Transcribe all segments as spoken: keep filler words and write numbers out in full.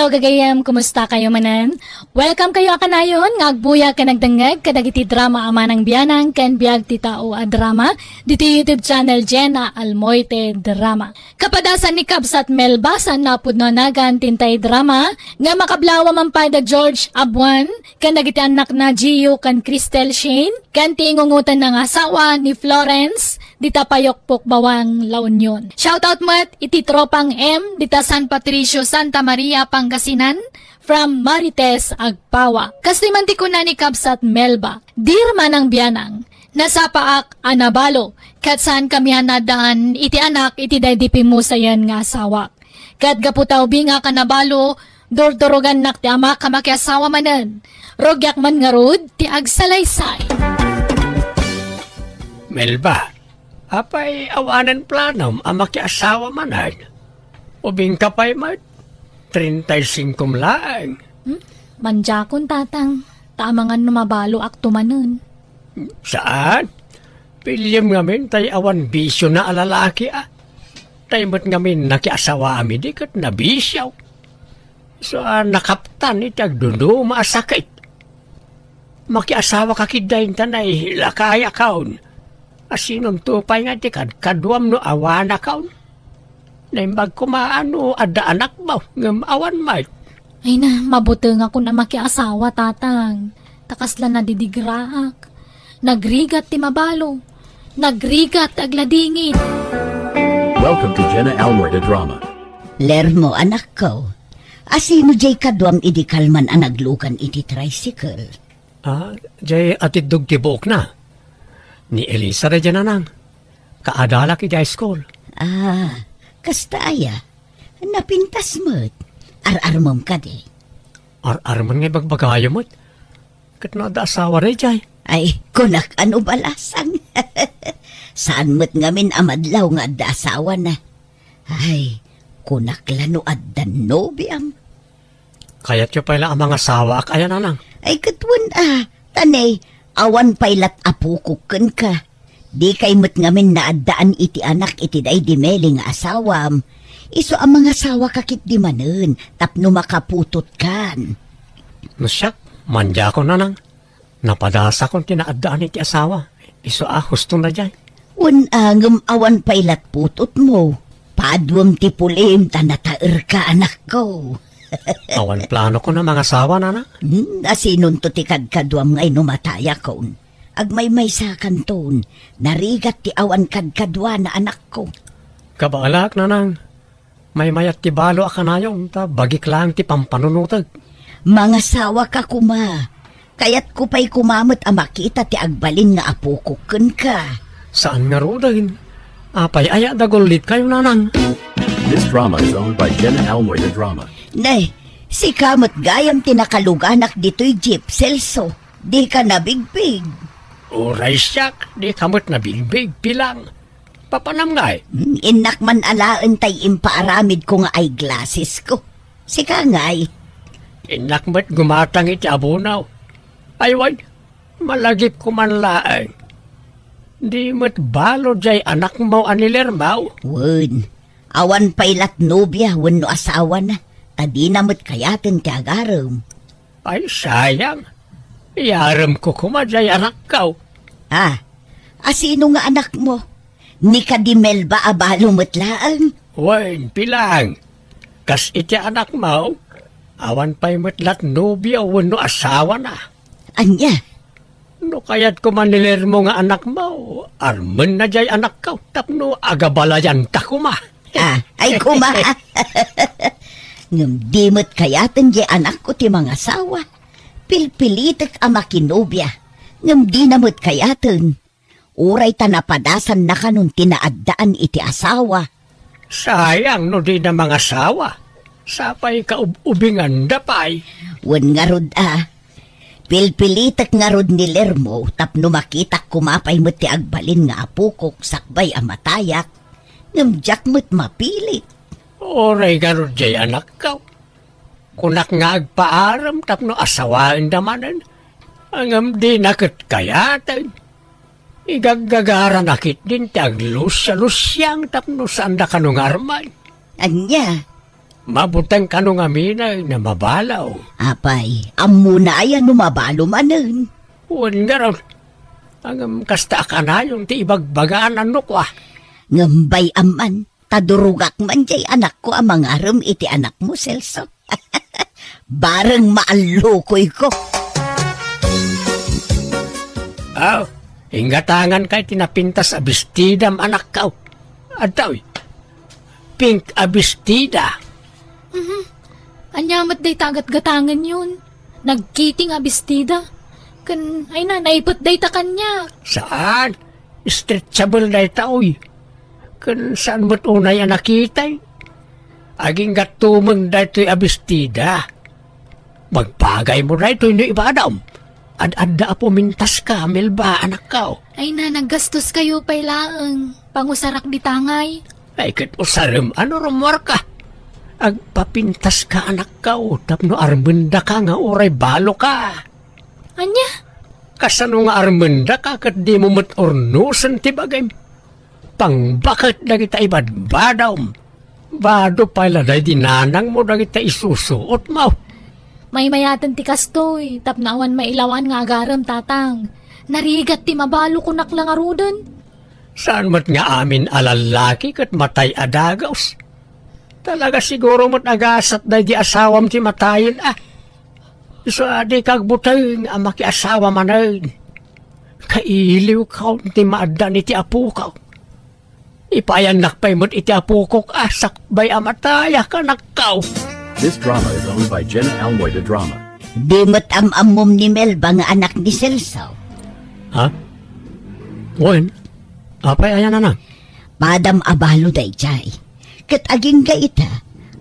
Hello, gagayem, kumusta kayo manen? Welcome kayo a kanayon nga agbuya ken agdengngeg kadagiti drama a manang bianang ken biag ti tao a drama diti YouTube channel Jenna Almoite Drama. Kapadasan ni Kabsat Melba saan napudno a nagan ti intay drama nga makablaaw man pay da George Abuan ken dagiti annakna Gio ken Cristel Shane ken ti ingungotanna nga asawa ni Florence dita Payokpok Bawang, La Union. Shoutout met iti Tropang M dita San Patricio, Santa Maria, Pangasinan, from Marites Agpawa. Kastoy man ti kuna ni Kabsat Melba, "Dear manang bianang, nasapaak a nabalo, ket saankami a naaddaan iti anak iti daydi pimusayen nga asawak. Ket gapu ta ubingak a nabalo, durdurogannak ti amak a makiasawa manen. Rugiak man ngarud ti agsalaysay." Melba, apay awanen planom a makiasawa manen? Ubingka pay met, treinta y cinco laeng. Hmm? Mandiakon, Tatang, ta amangan no mabaloakto manen. Saan? Piliem ngamin tay awan bisiona a lalaki a. Tay met ngamin nakiasawaam idi ket nabisio. Isu a nakaptan iti agduduma a sakit. Makiasawaka ketdin ta nailakayakon. Asinonto pay nga ti kadkaduam no awanakon? Naimbag koma no adda anakmo, ngem awan met. Ay na, mabutengakon a makiasawa, Tatang. Ta kasla nadidigraak. Nagrigat ti mabalo. Nagrigat ti agladingit. Welcome to Jenna Almoy the Drama. Lermo, anakko. Asino jay kaduam idi kalman a naglugan iti tricycle? Ah, jay atiddog ti buokna. Ni Elisa daydiay, nanang. Kaadalak iti high school. Ah, kasta aya? Napintas met. Ar-armem kadi? Ar-armen nga ibagbagayo met. Ket no adda asawa daydiay? Ay, kunak a no balasang. Saan met ngamin a madlaw nga adda asawana. Ay, kunak la no adda nobiam. Kayatyo pay la a mangasawaak aya, nanang? Ay, ket wen a, ta ne, awan pay lat apokok kenka. Dikay met ngamin naaddaan iti anak iti daydi Meli nga asawam. Isu a mangasawaka ketdi manen tapno makaputotkan. No siak, mandiakon, nanang. Napadasakon ti naaddaan iti asawa. Isu a huston daydiay. Wen a, ngem awan pay lat putotmo. Paduem ti pulim ta nataerka, anakko. Awan planokon a mangasawa, nanang. Hmm, asinonto ti kadkaduam nga inumatayakon? Agmaymaysakanton, narigat ti awan kadkaduana, anakko. Kabaelak, nanang. Maymayat ti balo a kanayon, ta bagik laeng ti pampanunotek. Mangasawaka koma. Kayatko pay koma met a makita ti agbalin nga apokok kenka. Saan ngaruden? Apay aya a dagullitkayo, nanang? This drama is owned by Jenna Almoy the Drama. Nay, sika met gayam ti nakaluganak ditoy jeep, Celso. Dika nabigbig. Uray siak, dika met nabigbig, Pilang. Papanam ngay? Hmm, innak man alaen tay impaaramidko nga eyeglassesko. Sika ngay? Innak met gumatang iti abunaw. Ay, wen, malagipko man laeng. Di met balo jay anakmo a ni Lermo? Wen, awan pay lat nobia wenno asawana, ta dina met kayaten ti agarem. Ay, sayang. Iyaremko koma jay anakko. Ah, asino nga anakmo? Ni kadi Melba a balo met laeng? Wen, Pilang. Kas iti anakmo, awan pay met lat nobia wenno asawana. Ania? No kayatko man ni Lermo nga anakmo, armenna jay anakko tapno agabalayanta koma. Ah, ay koma. Ngem di met kayaten jay anakko ti mangasawa. Pilpilitek a makinobia. Ngem dina met kayaten. Uray ta napadasannakanon ti naaddaan iti asawa. Sayang no dina mangasawa. Sapay kaub-ubinganda pay. Wen ngarud a. Pilpilitek ngarud ni Lermo tapno makitak koma pay met ti agbalin nga apokok sakbay a matayak. Ngem diak met mapilit. Uray ngarud jay anakko. Kunak nga agpaarem tapno asawaenda manen. Ngem dina ket kayaten. Igaggagarana ketdin ti aglusialusiang tapno saanda kano nga armen. Ania? Mabuteng kano ngamin a mabalo. Apay, ammona aya no mabalo manen? Wen ngarud, ngem kasta a kanayon ti ibagbagaan a nukua. Ngem bay-am man, ta durogak man jay anakko a mangarem iti anakmo, Celso. Bareng maallukoyko. Aw, inggatangan kay ti napintas a bestidam, anakko. Adtoy, pink a bestida. Mhm. Ania met dayta a gatgatangenyon? Nagkiting a bestida. Ken, ay na, naipet dayta kaniak. Saan? Stretchable dayta, oy. Ken saan met unay a nakitay? Agingga tumeng daytoy a bestida. Bagbagaymo daytoy no ibagam. Ad-adda a pumintaska, Melba, anakko. Ay na, naggastoskayo pay laeng. Pangusarak dita ngay. Ay, ket usarem a no rummuarka. Agpapintaska, anakko, tapno armendaka nga uray baloka. Ania? Kasano nga armendaka ket dimo met urnosen ti bagim? Pangbaket dagita ibadbadawm. Bado pay la daydi nanangmo dagita isusuotmo. Maymayaten ti kastoy, tapno awan mailawan nga agarem, tatang. Narigat ti mabalo, kunak la ngaruden. Saan met nga amin a lallaki ket matay a dagus? Talaga siguro met a gasat daydi asawam ti matayen a. Isu a dika agbuteng a makiasawa manen. Kailiwko ti maaddan iti apoko. Ipayannak pay met iti apokok a sakbay a matay a kanakkaw. This drama is owned by Jenna Almoy de Drama. Di met am-ammom ni Melba nga anak ni Celso. Ha? Wen? Apay aya, nanang? Padam a balo dayjay. Ket agingga ita,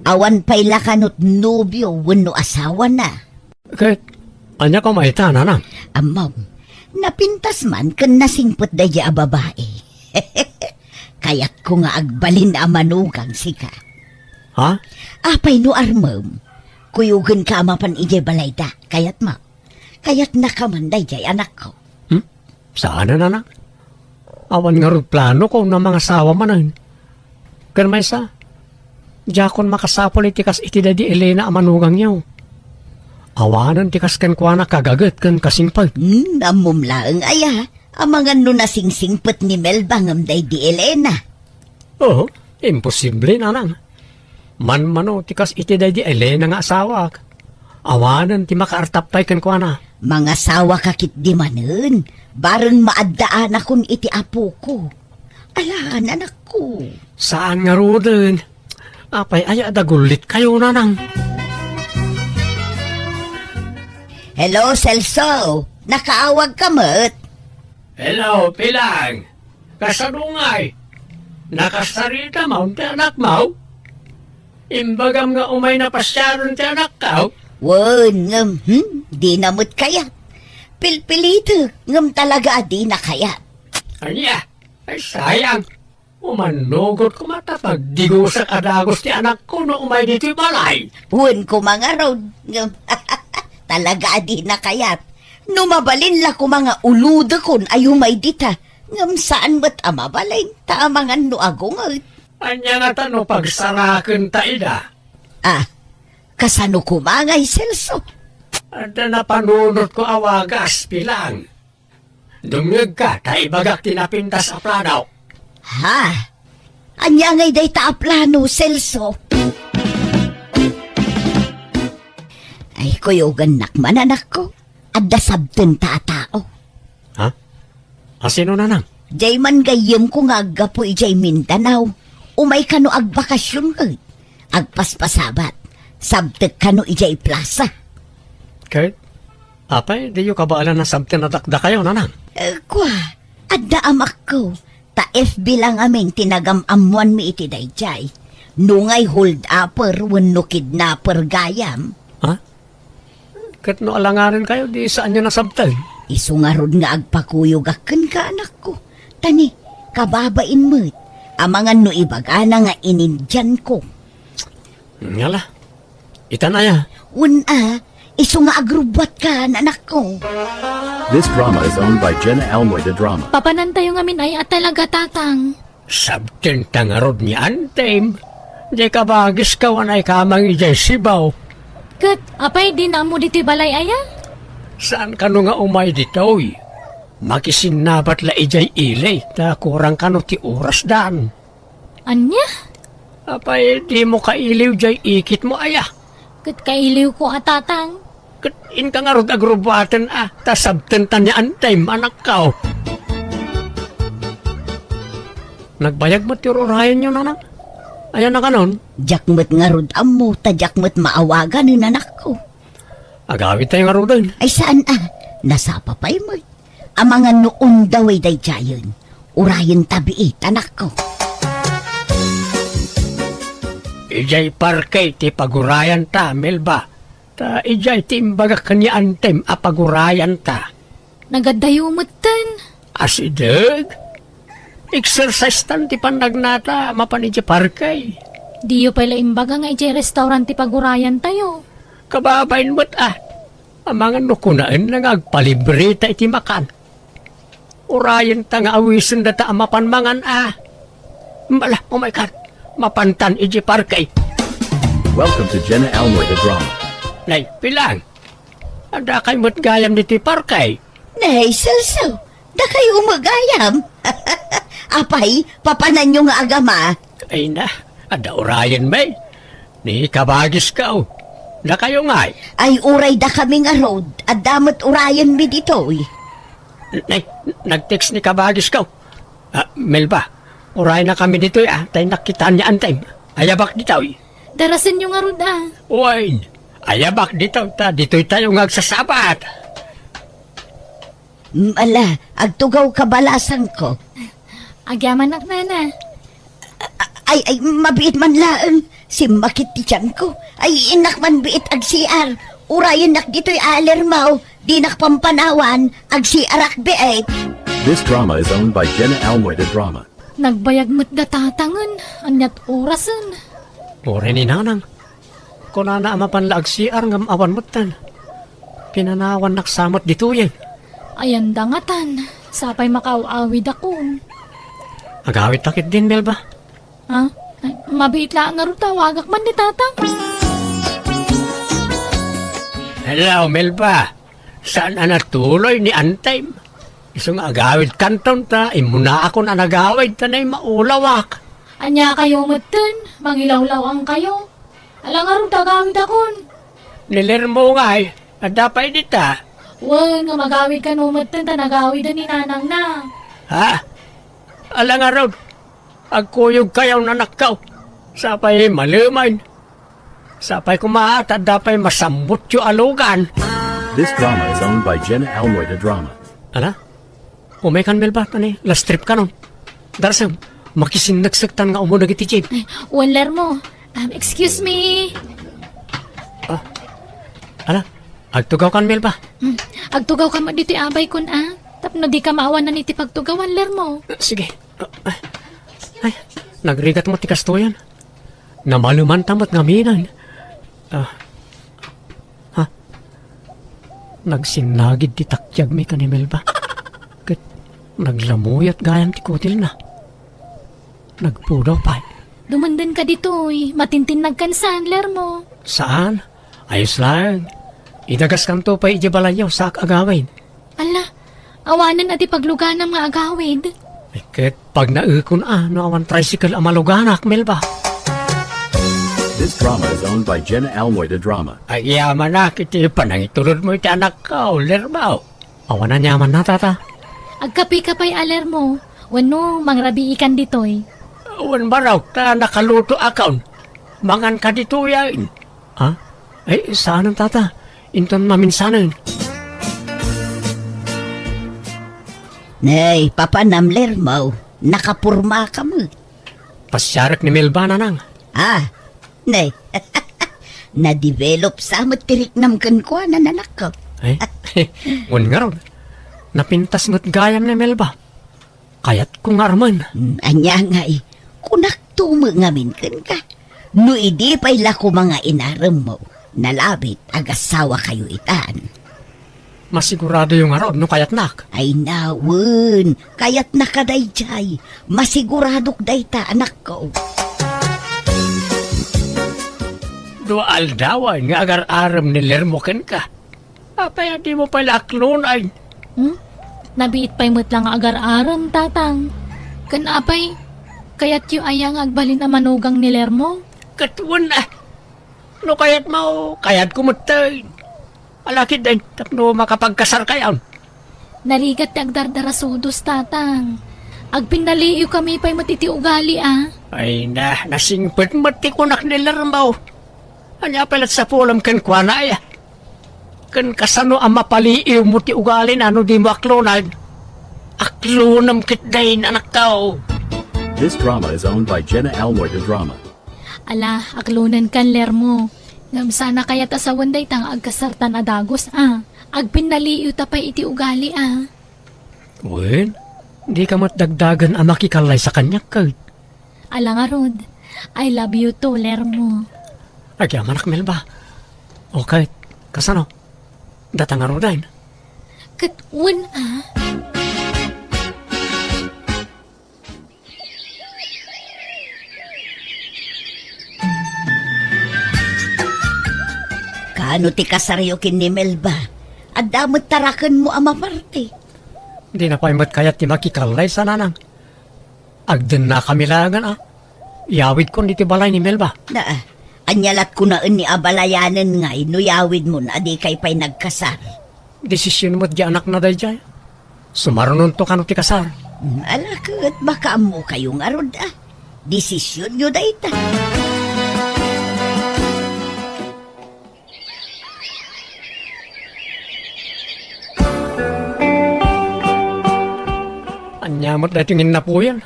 awan pay la kano nobio wenno asawana. Ket ania koma ita, nanang? Ammom, napintas man ken nasingpet dayjay a babai. Kayatko nga agbalin a manugang sika. Ha? Apay no armem, kuyogenka a mapan idiay balayda. Kayatmo? Kayatnaka man dayjay anakko. Hmm? Saan a, nanang? Awan ngarud planoko no mangasawa manen. Ken maysa, diakon makasapul iti kas iti daydi Elena a manugangyo. Awanen ti kas kenkuana kagaget ken kasingpet. Hmm, ammom laeng aya, amangan no nasingsingpet ni Melba ngem daydi Elena. Oo, imposible, nanang. Manmano ti kas iti daydi Elena nga asawak. Awanen ti makaartap pay kenkuana. Mangasawaka ketdi manen, bareng maaddaanakon iti apoko. Alaan, anakko. Saan ngaruden? Apay aya a dagullitkayo, nanang? Hello, Celso. Nakaawagka met? Hello, Pilang. Kasano ngay? Nakasarita manen ti anakmo? Imbagam nga umay napasiaron ti anakko? Wen, ngem, hmm, dina met kayat. Pilpilitek, ngem talaga a dina kayat. Ania? Ay, sayang. Umanugot koma ta pagdigusak a dagus ti anakko no umay ditoy balay. Wen koma ngarud, ngem talaga a dina kayat. No mabalin la koma nga ulodekon a umay dita, ngem saan met a mabalin, ta amangan no agunget. Ania ngata no pagsarakenta ida? Ah, kasano koma ngay, Celso? Adda napanunotko a wagas, Pilang. Dumngegka ta ibagak ti napintas a plano. Ha? Ania ngay dayta a plano, Celso? Ay, kuyogannak man, anakko. Adda sabtenta a tao. Ha? A sino, nanang? Jay man gayyemko nga aggapu idiay Mindanao. Umay kano agbakasyon ket agpaspasabat. Sabtek kano idiay plaza. Ket, apay, diyo kabaelan a sabten a dakdakayo, nanang? Eh, kua, adda amakko. Ta F B la ngamin ti nagam-ammoanmi iti dayjay. No ngay hold upper wenno kidnapper gayam. Ha? Ket no alangarenkayo, di saanyo nasabten? Isu ngarud nga agpakuyogak kenka, anakko. Ta ni, kababain met. Amangan no ibagana nga inindianko. Ngala, itan aya? Wen a, isu nga agrubbuatka, anakko. This drama is owned by Jenna Almoy de Drama. Papanantayo ngamin aya a talaga, tatang. Sabtenta ngarud ni Antem. Diay kabagiska a naikam idiay Cebu. Ket apay, dina ammo ditoy balay aya? Saan kano nga umay ditoy? Makisinnabat la idiay ili, ta kurang kano ti orasdan. Ania? Apay, dimo kailiw diay ikitmo aya? Ket kailiwko a, Tatang. Ket inka ngarud agrubuaten a, ta sabtenta ni Antay, anakko. Nagbayag met ti ur-urayenyo, nanang? Aya nakanon? Diak met ngarud ammo, ta diak met maawagan, anakko. Agawidtayo ngaruden. Ay, saan a? Nasapa pay met. Amangan no undaw daydiayen. Urayenta biit, anakko. Idiay parke ti pagurayanta, Melba. Ta idiay ti imbagak ken ni Antem a pagurayanta. Nagaddayo metten. Asideg? Exercise tan ti pannagnata mapan idiay parke. Diyo pay la imbaga nga idiay restaurant ti pagurayantayo. Kababain met a. Amangan no kunaenna nga agpalibreta iti makan. Urayenta nga awisendata a mapan mangan a. Ala, umaykan. Mapantan idiay parke. Welcome to Jenna Almoy the Drama. Nay, pilan? Addakay met gayam ditoy parke. Nay, Celso, dakayo met gayam. Apay, papananyo nga agama? Ay na, adda urayen, may. Ni kabagiska, oh. Dakayo ngay? Ay, uray dakami ngarud, adda met urayenmi ditoy. Nay, nag-text ni kabagiska, oh. Ah, Melba, urayennakami ditoy, ah, ta innak kitaan ni Antem. Ayabak ditoy. Darasenyo ngarud, ah. Wen, ayabak ditoy, ta ditoytayo nga agsasabat. Mm, ala, agtugawka balasangko. Agyamanak, nana. Ay, ay, mabiit man laeng. Simmakit ti tiyanko. Ay, innak man biit ag-C R. Urayennak ditoy a, Lermaw. Dinak pampanawan. Ag-C R-ak biit. This drama is owned by Jenna Almoy the Drama. Nagbayag met da Tatangen, aniat orasen? Uray ni Nanang. Kunana a mapan la ag-C R ngem awan metten. Pinanawannak sa met ditoyen. Ayan da ngatan, sapay makaaw-awidakon. Agawidta ketdin, Melba. Ha? Ay, mabiit laeng ngarud ta awagak man ni Tatang. Hello, Melba. Saan a natuloy ni Antem? Isu nga agawidkanton ta immunaakon a nagawid ta nay maulawak. Aniakayo metten, mangilawlaw-angkayo. Ala ngarud ta agawidakon. Ni Lermo ngay, adda pay dita. Wen, nga magawidkano metten ta nagawiden ni nanangna. Ha? Ala ngarud, agkuyogkayon, anakko. Sapay malemen. Sapay koma ta adda pay masambutyo a lugan. This drama is owned by Jenna Almoy the Drama. Ala? Umaykan, Melba, ta ni last trip kanon. Darasem, makisinneksek tan nga umuna dagiti jeep. Ay, wen, Lermo. Um, excuse me. Ah. Ala, agtugawkan, Melba. Hmm. Agtugawka met ditoy abaykon, ah. Tapno dika maawanan iti pagtugawan, Lermo. Sige. Ah, ay, nagrigat met ti kastoyen. Namalemanta met ngamin. Ah. Ha? Nagsinnagid ti takyagmi ken ni Melba. Ket naglamuyot gayam ti kutilna. Nagpudaw pay. Dumendenka ditoy. Matintinnagkan saan, Lermo? Saan? Ayos laeng. Idagaskanto pay idiay balayyo, saak agawid. Ala, awanen a ti pagluganam nga agawid. Ay, ket pagnaekon a no awan tricycle a maluganak, Melba. This drama is owned by Jenna Almoy the Drama. Agyamanak iti panangitulodmo iti anakko, Lermo. Awan aniamanna, tata. Agkapika pay a, Lermo. Wenno, mangrabiikan ditoy. Wen, barok, ta nakalutoakon. Manganka ditoyen. Ha? Ay, saanen, tata. Inton maminsanen. Nay, papanam, Lermo. Nakapormaka met. Pasiarek ni Melba, nanang. Ah, nay. Na-develop sa met ti riknam kenkuana, anakko. Ay, wen ngarud. Napintas met gayam ni Melba. Kayatko nga armen. Hmm, ania ngay, kunakto met ngamin kenka. No idi pay la koma nga inaremmo, nalabit, agasawakayo itan. Masiguradoyo ngarud no kayatnak? Ay, wen, kayatnaka daydiay. Masiguradok dayta, anakko. Dua aldawan nga agar-arem ni Lermo kenka. Apay a dimo pay la aklonay? Hmm? Nabiit pay met la nga agar-arem, Tatang. Ken apay, kayatyo aya nga agbalin a manugang ni Lermo? Ket wen a. No kayatmo, kayatko met tay. Ala ketdin, tapno makapagkasarkayon. Narigat ti agdardarasudos, Tatang. Agpinnaliiwkami pay met iti ugali, a. Ay na, nasingpet met ti kunak ni Lermo. Ania pay la't sapulem kenkuana, aya? Ken kasano a mapaliiwmo ti ugalina no dimo aklonay? Aklonem ketdin, anakko. This drama is owned by Jenna Almoy de Drama. Ala, aklonenkan, Lermo. Ngem saan a kayat a sawen dayta nga agkasartan a dagus, a. Agpinnaliiwta pay iti ugali, a. Wen, dika met dagdagen a makikallaysa kaniak, ket. Ala ngarud, I love you too, Lermo. Agyamanak, Melba. O ket, kasano? Data ngaruden? Ket wen a. Kaano ti kasaryo ken ni Melba? Adda met tarakenmo a maparte. Dina pay met kayat ti makikallaysa, Nanang. Agdennakami laengen a. Iyawidkon iti balay ni Melba. Na, ania lat kunaen ni abalayanen ngay no iyawidmon a dikay pay nagkasar? Desisyon met ti anakna daydiay. Sumarunonto kano ti kasar. Hmm, ala ket makaammokayo ngarud a. Desisyonyo dayta. Ania met daytoy nga innapuyan?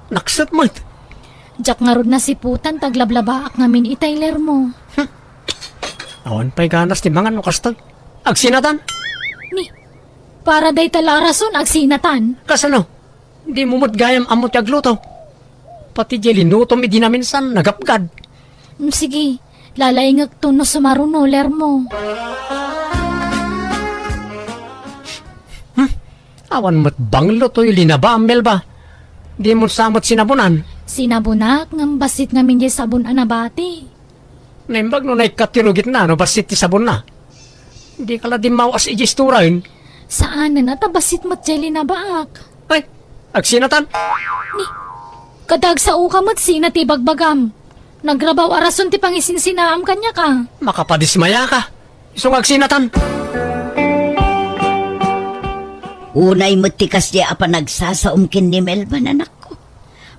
Nakset met. Diak ngarud nasiputan ta aglablabaak ngamin itay, Lermo. Awan pay ganas ti mangan no kasta. Agsinatan? Ni, para dayta la a rason, agsinatan. Kasano? Dimo met gayam ammo ti agluto. Pati diay linutom idi naminsan, nagapgad. Mm, sige, lalaingekto no sumaruno, Lermo. Hmm? Awan met banglo toy linabaam, Melba. Dimo sa met sinabunan? Sinabunak, ngem bassit ngamin diay sabon a nabati. Naimbag no naikkat ti rugitna no bassit ti sabonna. Dika la dimmaw-as idiay istoraen. Saanen a ta bassit met diay linabaak. Ay, agsinatan. Ni, kada agsaoka met sina ti ibagbagam. Nagrabaw a rason ti pangisinsinaam kaniak a. Makapadismayaka. Isu nga agsinatan. Unay met ti kasdiay a panagsasaom ken ni Melba, anakko.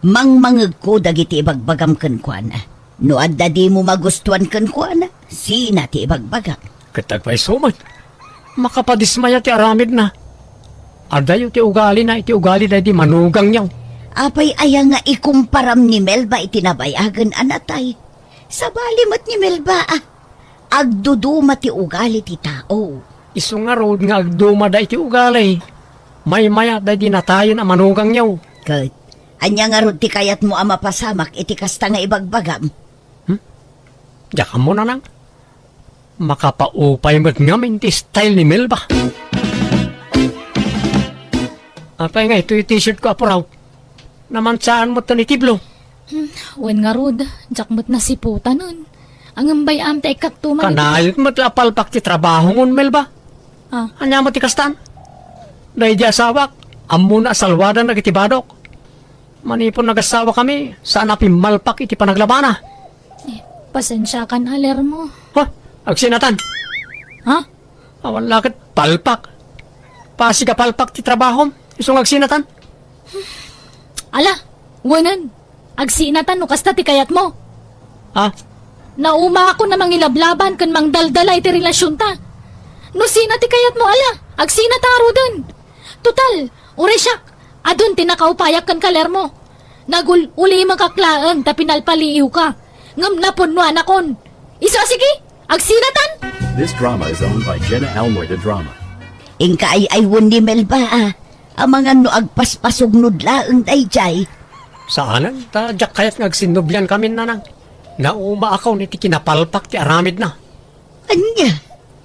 Mangmangegko dagiti ibagbagam kenkuana. No adda dimo magustuan kenkuana, sina ti ibagbagam. Ket agpayso met, makapadismaya ti aramidna. Adayo ti ugalina iti ugali daydi manugangyo. Apay aya nga ikumparam ni Melba iti nabayagen a natay? Sabali met ni Melba a. Agduduma ti ugali ti tao. Isu ngarud nga agdumada iti ugali. Maymaya daydi natayen a manugangyo. Ket, ania ngarud ti kayatmo a mapasamak iti kasta nga ibagbagam? Hmm? Diak ammo, Nanang. Makapaupay met ngamin ti style ni Melba. Apay nga itoy t-shirt ko, Apo Raw? Namansaan met ti tiblo. Hmm, wen ngarud, diak met nasiputanen. Ngem bay-am ta ikkattuman iti Kanayon met la a palpak ti trabahongon, Melba. Ah. Ania met ti kastan? Daydi asawak, ammona a salwadan dagiti badok. Manipun nagassawakami, saan a pimmalpak iti panaglabana. Eh, pasensiakan, Lermo. Ha? Agsinatan? Ha? Awan la ket palpak. Pasig a palpak ti trabahom. Isu nga agsinatan. Ala, wenen. Agsinatan no kasta ti kayatmo. Ha? Naumaakon a mangilablaban ken mangdaldala iti relasionta. No sina ti kayatmo, ala, agsinata ngaruden. Total, uray siak, adun ti nakaupayak kenka, Lermo. Nagul-ulimekak laeng ta pinalpaliiwka, ngem napunnoanakon. Isu a sige, agsinatan! This drama is owned by Jenna Elmore, the drama. Inka ay-aywen ni Melba, a. Amangan no agpaspasugnod laeng daydiay. Saanen, ta diak kayat nga agsinnubliankamin, Nanang. Naumaakon iti kinapalpak ti aramidna. Ania?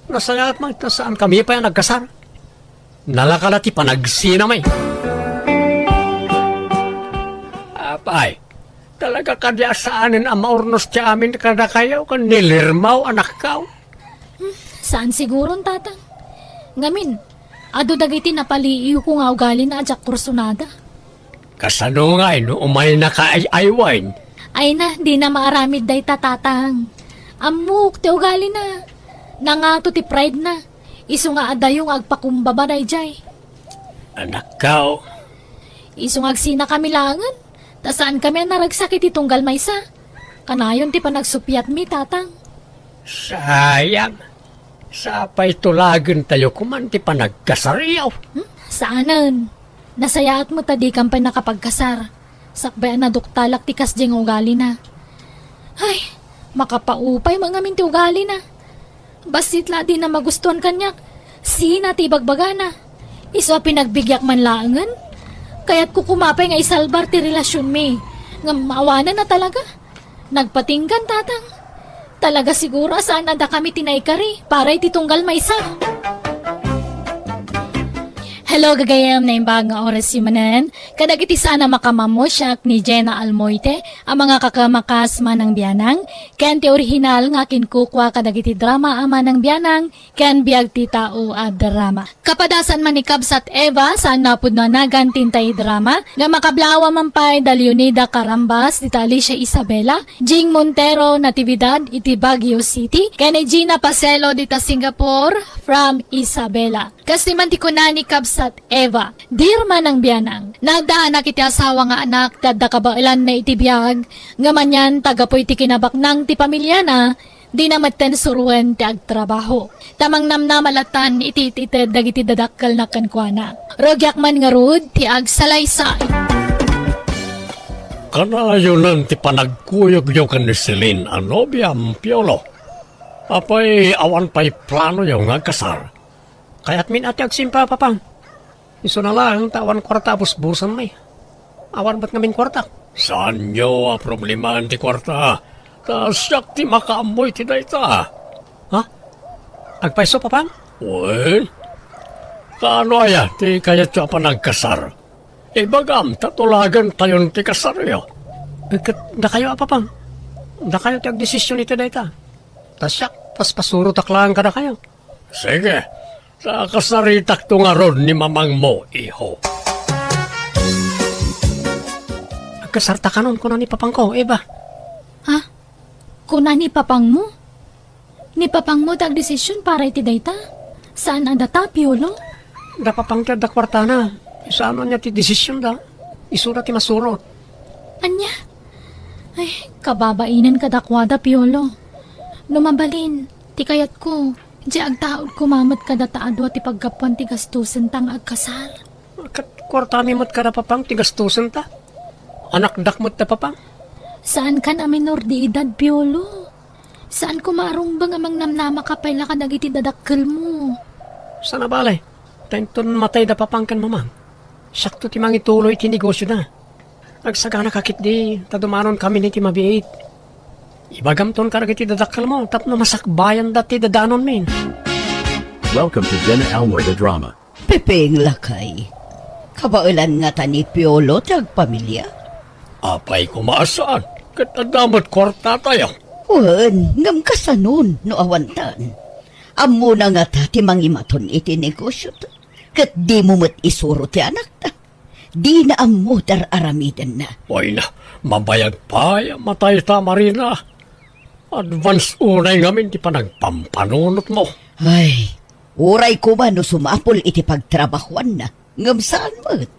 Nasayaat man ta saankami pay a nagkasar. Nalaka la ti panagsinami. Apay, ta Talaga kadi a saanen a maurnos ti amin kadakayo ken ni Lirmaw, anakkaw? Saan siguron, Tatang. Ngamin, adu dagiti napaliiwko nga ugalina a diak kursunada. Kasano ngay no umaynaka ay-aywen? Ay na, dina maaramid dayta, Tatang. Ammok ti ugalina. Nangato ti pride na. Isu nga adayo nga agpakumbaba daydiay. Anakkaw. Isu nga agsinakami laengen, ta saankami a naragsak iti tunggal maysa. Kanayon ti panagsuppiatmi, Tatang. Sayang. Sapay tulagentayo koman ti panagkasaryo. Hmm? Saanen. Nasayaat met ta dikam pay nakapagkasar. Sakbay a naduktalak ti kasdiay nga ugalina. Ay, makapaupay met ngamin ti ugalina. Bassit la a dina magustuan kaniak. Sina ti ibagbagana. Isu a pinagbigiak man laengen. Kayatko koma pay nga isalbar ti relasionmi. Ngem awanen a talaga. Nagpatinggan, Tatang. Talaga siguro a saan a dakami ti naikari para iti tunggal maysa. Hello, gagayem, naimbag nga oras manen. Kadagiti saan a makamammo, siak ni Jenna Almoite, a mangakakamakas Manang Bianang, ken ti orihinal nga kinkukua kadagiti drama a Manang Bianang, ken Biag ti Tao a drama. Kapadasan man ni Kabsat Eva, saan a pudno a nagan ti intay drama, nga makablawa man pay da Leonida Carambas, dita Alicia Isabela, Jing Montero, Natividad, iti Baguio City, ken ni Gina Paselo, dita Singapore, from Isabela. Kastoy man ti kuna ni Kabsat Eva, Dear Manang Bianang, naadda anak iti asawa nga anak ti adda kabaelanna iti biag, ngem anian ta gapu iti kinabaknang ti pamiliana, dina metten suroen ti agtrabaho. Ta mangnamnama lattan iti it-ited dagiti dadakkelna kenkuana. Rugiak man ngarud ti agsalaysay. Kanayonan ti panagkuyogyo ken ni Celine a nobiam, Piolo. Apay, awan pay planoyo nga agkasar? Kayatmin a ti agsimpa, Papang. Isuna laeng ta awan kuarta a busbusenmi. Awan met ngamin kuarta. Saanyo a problemaan ti kuarta? Ta siak ti makaammo iti dayta. Ha? Agpayso, Papang? Wen? Kaano aya ti kayatyo a panagkasar? Ibagam ta tulagentayon ti kasaryo. Eh, ket dakayo a, Papang? Dakayo ti agdesision iti dayta. Ta siak, paspasurotak laeng kadakayo. Sige, ta kasaritakto ngarud ni mamangmo, iho. Agkasarta kanon, kuna ni papangko, Eva. Ha? Kuna ni papangmo? Ni papangmo ti agdesision para iti dayta? Saan a data, Piolo? Da papang ti adda kuartana. Saan ania ti desisionda? Isuna ti masurot. Ania? Ay, kababainen kadakuada, Piolo. No mabalin, ti kayatko, di agtaud koma met kadata a dua ti paggapuan ti gastosenta nga agkasar. Ket kuartami met kada papang ti gastosenta. Anakdak met da papang. Saankan a minor de edad, Piolo. Saan koma a rumbeng a mangnamnamaka pay la kadagiti dadakkelmo. Saan a bale, ta inton matay da papang ken mamang, siakto ti mangituloy iti negosioda. Agsaganaka ketdi, ta dumanonkamin iti mabiit. Ibagamton kadagiti dadakkelmo tapno masakbayanda ti dadanonmin. Welcome to Jenna Almoy the Drama. Pepeng, lakay. Kabaelan ngata ni Piolo ti agpamilia? Apay koma a saan, ket adda met kuartatayo. Wen, ngem kasanon no awantan? Ammona ngata ti mangimaton iti negosio, ket dimo met isuro ti anakta. Dina ammo ti ar-aramidenna. Ay na, mabayag pay a matayta, Marina. Advance unay ngamin ti panagpampanunotmo. Ay, uray koma no sumapul iti pagtrabahuanna, ngem saan met.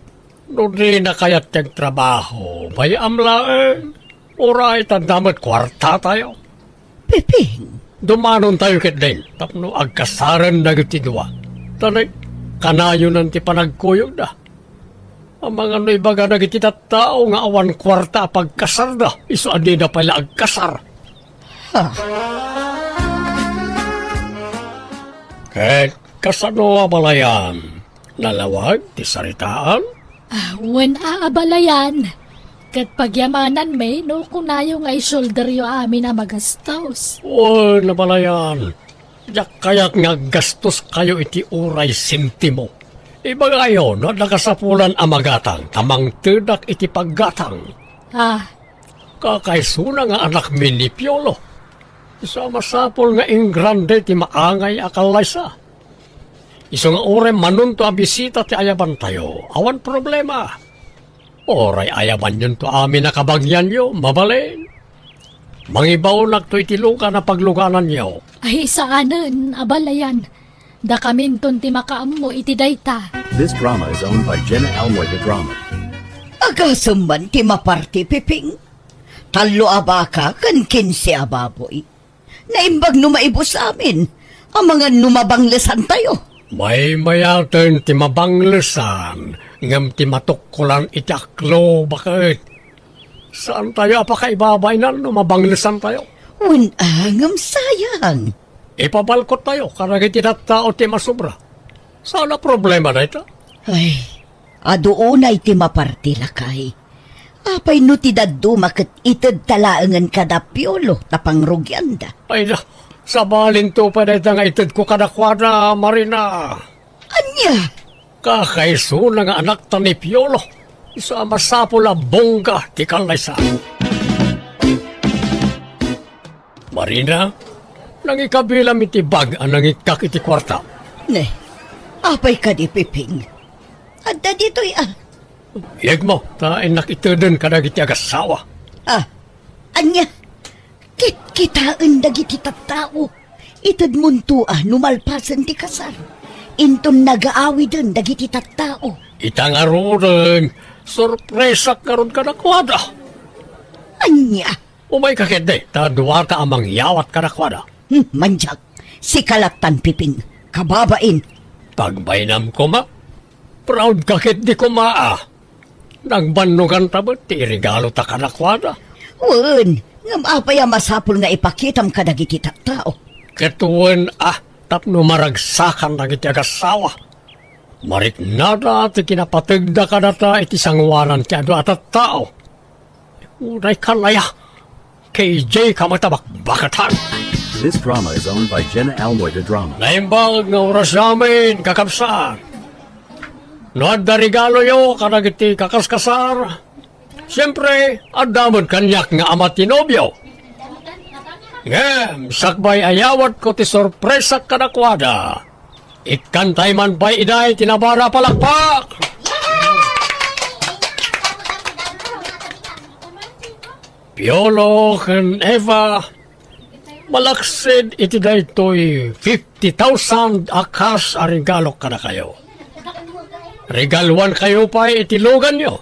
No dina kayat ti agtrabaho, bay-am laeng. Uray ta adda met kuartatayo. Pepeng. Dumanontayo ketdin tapno agkasaren dagiti dua. Ta nay, kanayonan ti panagkuyogda. Amangan no ibaga dagiti tattao nga awan kuarta a pagkasarda, isu a dida pay la agkasar. Ha. Ket kasano a balayan? Nalawag ti saritaan? Ah, wen a abalayan. Ket pagyamananmi no kunayo nga i-shoulderyo amin a magastos. Wen a balayan. Diak kayat nga aggastoskayo iti uray sentimo. Ibagayo no adda kasapulan a magatang ta mangtedak iti paggatang. Ah, Kakaisuna nga anakmi ni Piolo. Isu a masapul nga ingrande ti maangay a kallaysa. Isu nga uray manunto a bisita ti ayabantayo, awan problema. Uray ayabanyonto amin a kabagianyo, mabalin. Mangibaonakto iti lugan a paglugananyo. Ay, saanen, abalayan. Dakaminton ti makaammo iti dayta. This drama is owned by Jenna Almoy de Drama. Agasem man ti maparti, Piping. Tallo a baka ken kinse a baboy. Naimbag no maibus amin, amangan no mabanglesantayo. Maymayaten ti mabanglesan, ngem ti matukkolan iti aklo, baket. Saantayo a pakaibabainan no mabanglesantayo. Wen a, ngem sayang. Ipabalkottayo kadagiti tattao ti masobra. Saan a problema dayta. Ay, adu unay ti maparti, lakay. Apay no ti dadduma ket itedta laengen kada Piolo ta pangrugianda? Ay da, sabalinto pay dayta nga itedko kadakuada, Marina. Ania? Kakaisuna nga anakta ni Piolo. Isu a masapul a bungga ti kallaysa. Marina, nangikabilam iti bag a nangikkak iti kuarta. Ne, apay kadi, Piping? Adda ditoy, a. Yegmo, ta innak iteden kadagiti agassawa. A, ania? Kitkitaen dagiti tattao. Itedmonto a no malpasen ti kasar. Inton nagaawiden dagiti tattao. Ita ngaruden, sorpresak ngarud kadakuada. Ania? Umayka ketdi, ta duata a mangyawat kadakuada. Hmm, mandiak, sika lattan, Piping, kababain. Pagbainam koma, proud ka ketdi koma, a. Nagbannoganta met ti iregalota kadakuada. Wen, ngem apay a masapul nga ipakitam kadagiti tattao? Ket wen a, tapno maragsakan dagiti agassawa. Mariknada ti kinapategda kadata iti sangoanan ti adu a tattao. Uray kalaya, K J ka met a bakbakatan. This drama is owned by Jenna Almoy de Drama. Naimbag nga oras amin, kakabsat. No adda regaloyo kadagiti kakaskasar, siempre, adda met kaniak nga ama ti nobio. Ngem, sakbay a yawatko ti sorpresak kadakuada, ikkantay man pay idiay ti nabara a palakpak. Piolo ken Eva, malaksid iti daytoy fifty thousand a cash a regalok kadakayo. Regaluankayo pay iti luganyo.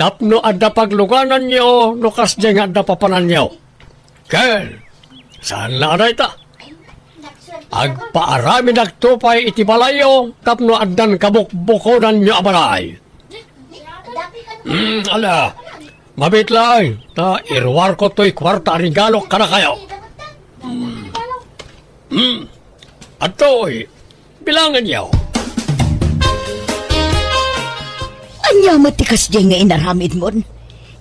Tapno adda paglugananyo no kasdiay nga adda papananyo. Ken, saan la a dayta? Agpaaramidakto pay iti balayyo tapno addan kabukbukonanyo a balay. Hmm, ala, mabit laeng, ta iruarko toy kuarta a regalok kadakayo. Hmm. Hmm. Adtoy, bilanganyo. Ania met ti kasdiay nga inaramidmon?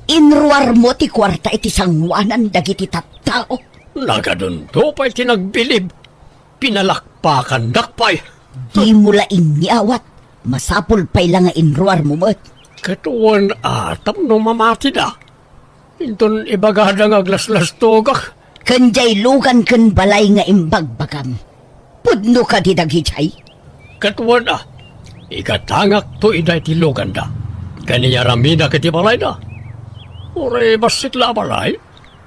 Inruarmo ti kuarta iti sangoanan dagiti tattao. Nagadunto pay ti nagbilib. Pinalakpakandak pay. Dimo la inyawat. Masapul pay la nga inruarmo met. Ket wen a, tapno mamatida. Inton ibagada nga aglaslastogak. Ken diay lugan ken balay nga imbagbagam, pudno kadi dagidiay? Ket wen a, igatangakto ida iti luganda, ken iyaramidak iti balayda. Uray bassit la a balay,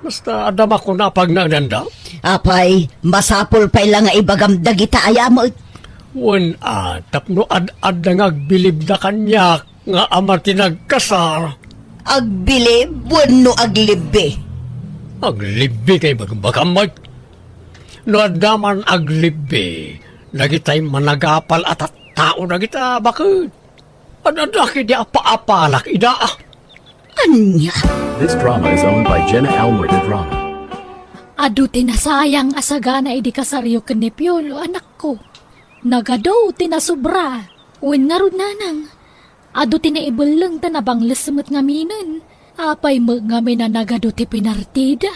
basta adda makuna a pagnaedanda. Apay, masapul pay la nga ibagam dagita aya met. Wen a, tapno ad-adda nga agbilibda kaniak nga ama ti nagkasar. Agbilib wenno aglibbi? Aglibbi kay bagbagam met. No adda man aglibbi, dagitay managapal a tattao dagita, baket. Ad-adda kidi a paapalak ida. Ania? This drama is owned by Jenna Almoy de Drama. Adu ti nasayang a sagana idi kasaryo ken ni Piolo, anakko. Nagadu ti nasobra. Wen ngarud, nanang, adu ti naibelleng ta nabangles met ngaminen. Apay met ngamin a nagadu ti pinartida?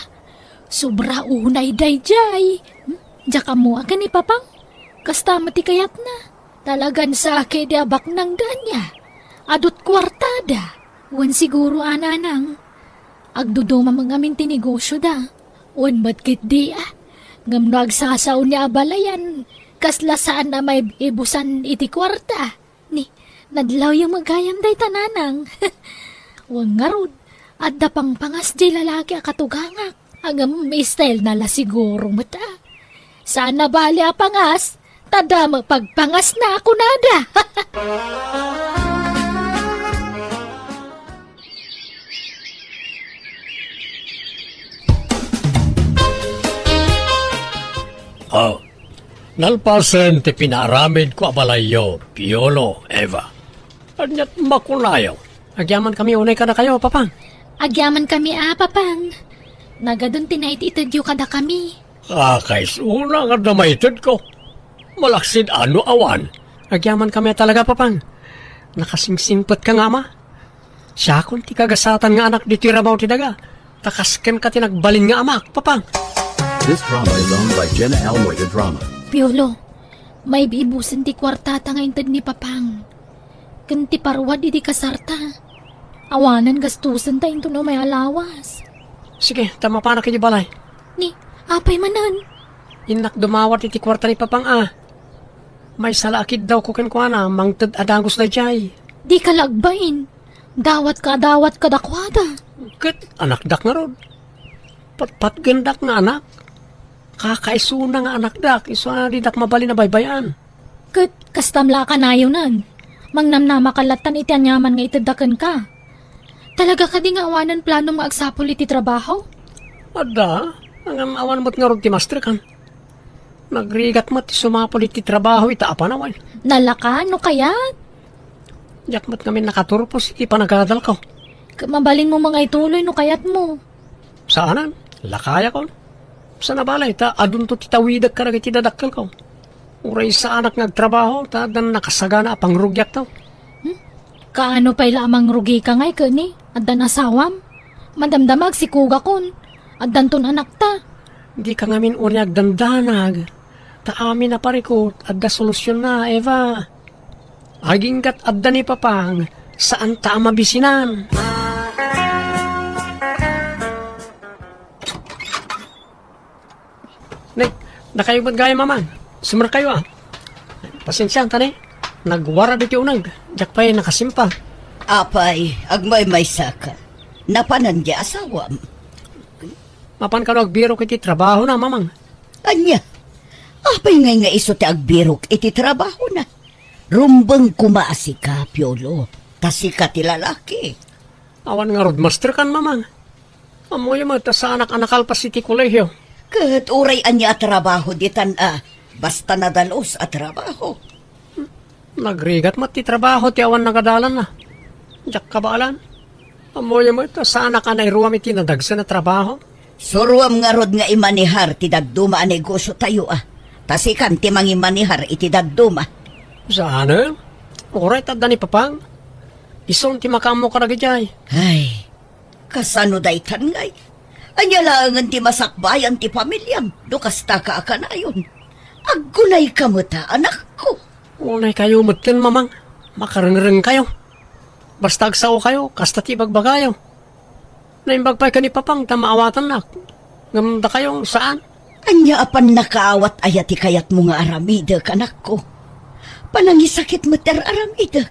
Sobra unay daydiay. Hmm? Diak ammo a ken ni Papang? Kasta met ti kayatna. Talagan sakit di abaknang gania. Adut kuartada. Wen siguro a, nanang. Agduduma met ngamin ti negosioda. Wen met ketdi, a. Ngem no agsasaonen a balayan, kasla saan a maibusan iti kuarta. Ni, nadlawyo met gayam dayta, nanang. Wen ngarud, adda pangpangas diay lalaki a katugangak. Ngem style na la siguro met, a. Saan a bale a pangas, ta damo pagpangasna a kunada. Oh, nalpasen ti pinaaramidko a balayyo, Piolo, Eva. Ania't makunayo? Agyamankami unay kadakayo, Papang. Agyamankami a, Papang. Nagadun ti naititedyo kadakami. Akaisuna nga adda maitedko. Malaksid a no awan. Agyamankami a talaga, Papang. Nakasingsingpetka nga ama. Siakon ti kagasatan nga anak ditoy rabaw ti daga. Ta kas kenka ti nagbalin nga amak, Papang. This drama is owned by Jenna Almoy, the drama. Piolo, maibibusen ti kuartata nga inted ni Papang. Ken ti parwad idi kasarta. Awanen gastusenta inton umay a lawas. Sige, ta mapanak iti balay. Ni, apay manen? Innak dumawat iti kuarta ni Papang a. Maysa la a kiddawko kenkuana, mangted a dagus daydiay. Dika la agbain. Dawatka a dawat kadakuada. Ket anakdak ngarud. Patpatgendak nga anak. Kakaisuna nga anakdak, isu a didak mabalin a baybay-an. Ket kastam la a kanayonan. Mangnamnamaka lattan iti aniaman nga itedda kenka. Talaga kadi nga awanen planom nga agsapul iti trabaho? Adda, ngem awan met ngarud ti masterkan. Nagrigat met ti sumapul iti trabaho ita a panawen. Nalaka, no kayat? Diak met ngamin nakaturpos iti panagadalko. Ket mabalinmo nga ituloy no kayatmo. Saanen, lakayakon. Saan a bale, ta adunto ti tawidek kadagiti dadakkelko. Uray saanak nga agtrabaho, ta addan nakasagana a pangrugiakto. Hmm? Kaano pay la a mangrugika ngay ket ni? Addan asawam? Madamdama agsikugakon. Addanton anakta. Dika ngamin uray agdandanag. Ta amin a parikut, adda solusionna, Eva. Aginggat adda ni Papang, saanta a mabisinan. Nek, dakayo met gayam, Mamang. Sumerkayo, a. Pasensianta ni. Nagwarad iti uneg. Diak pay nakasimpa. Apay, agmaymaysaka. Napanan di asawam? Mapan kano agbirok iti trabahona, Mamang. Ania? Apay ngay nga isu ti agbirok iti trabahona? Rumbeng koma a sika, Piolo. Ta sika ti lalaki. Awan ngarud masterkan, Mamang. Ammoyo met ta saanak a nakalpas iti kolehio. Ket uray ania a trabaho ditan a, basta nadalus a trabaho. Nagrigat met ti trabaho ti awan nagadalanna. Diak kabaelan. Ammoyo met ta saanak a nairuam iti nadagsen a trabaho. Suroam ngarud nga imanehar ti dadduma a negosiotayo a. Ta sikan ti mangimanehar iti dadduma. Saanen? Uray ta adda ni Papang. Isun ti makaammo kadagijay. Ay, kasano daytan ngay? Ania laengen ti masakbayan ti familiam no kastaka a kanayon? Aggunayka met a, anakko. Unaykayo metten, Mamang. Makarengrengkayo. Basta agsaokayo, kasta ti ibagbagayo. Naimbag pay ken ni Papang ta maawatannak. Ngem dakayo, saan. Ania a pannakaawat aya ti kayatmo nga aramidek, anakko? Panangisakit met ti ar-aramidek.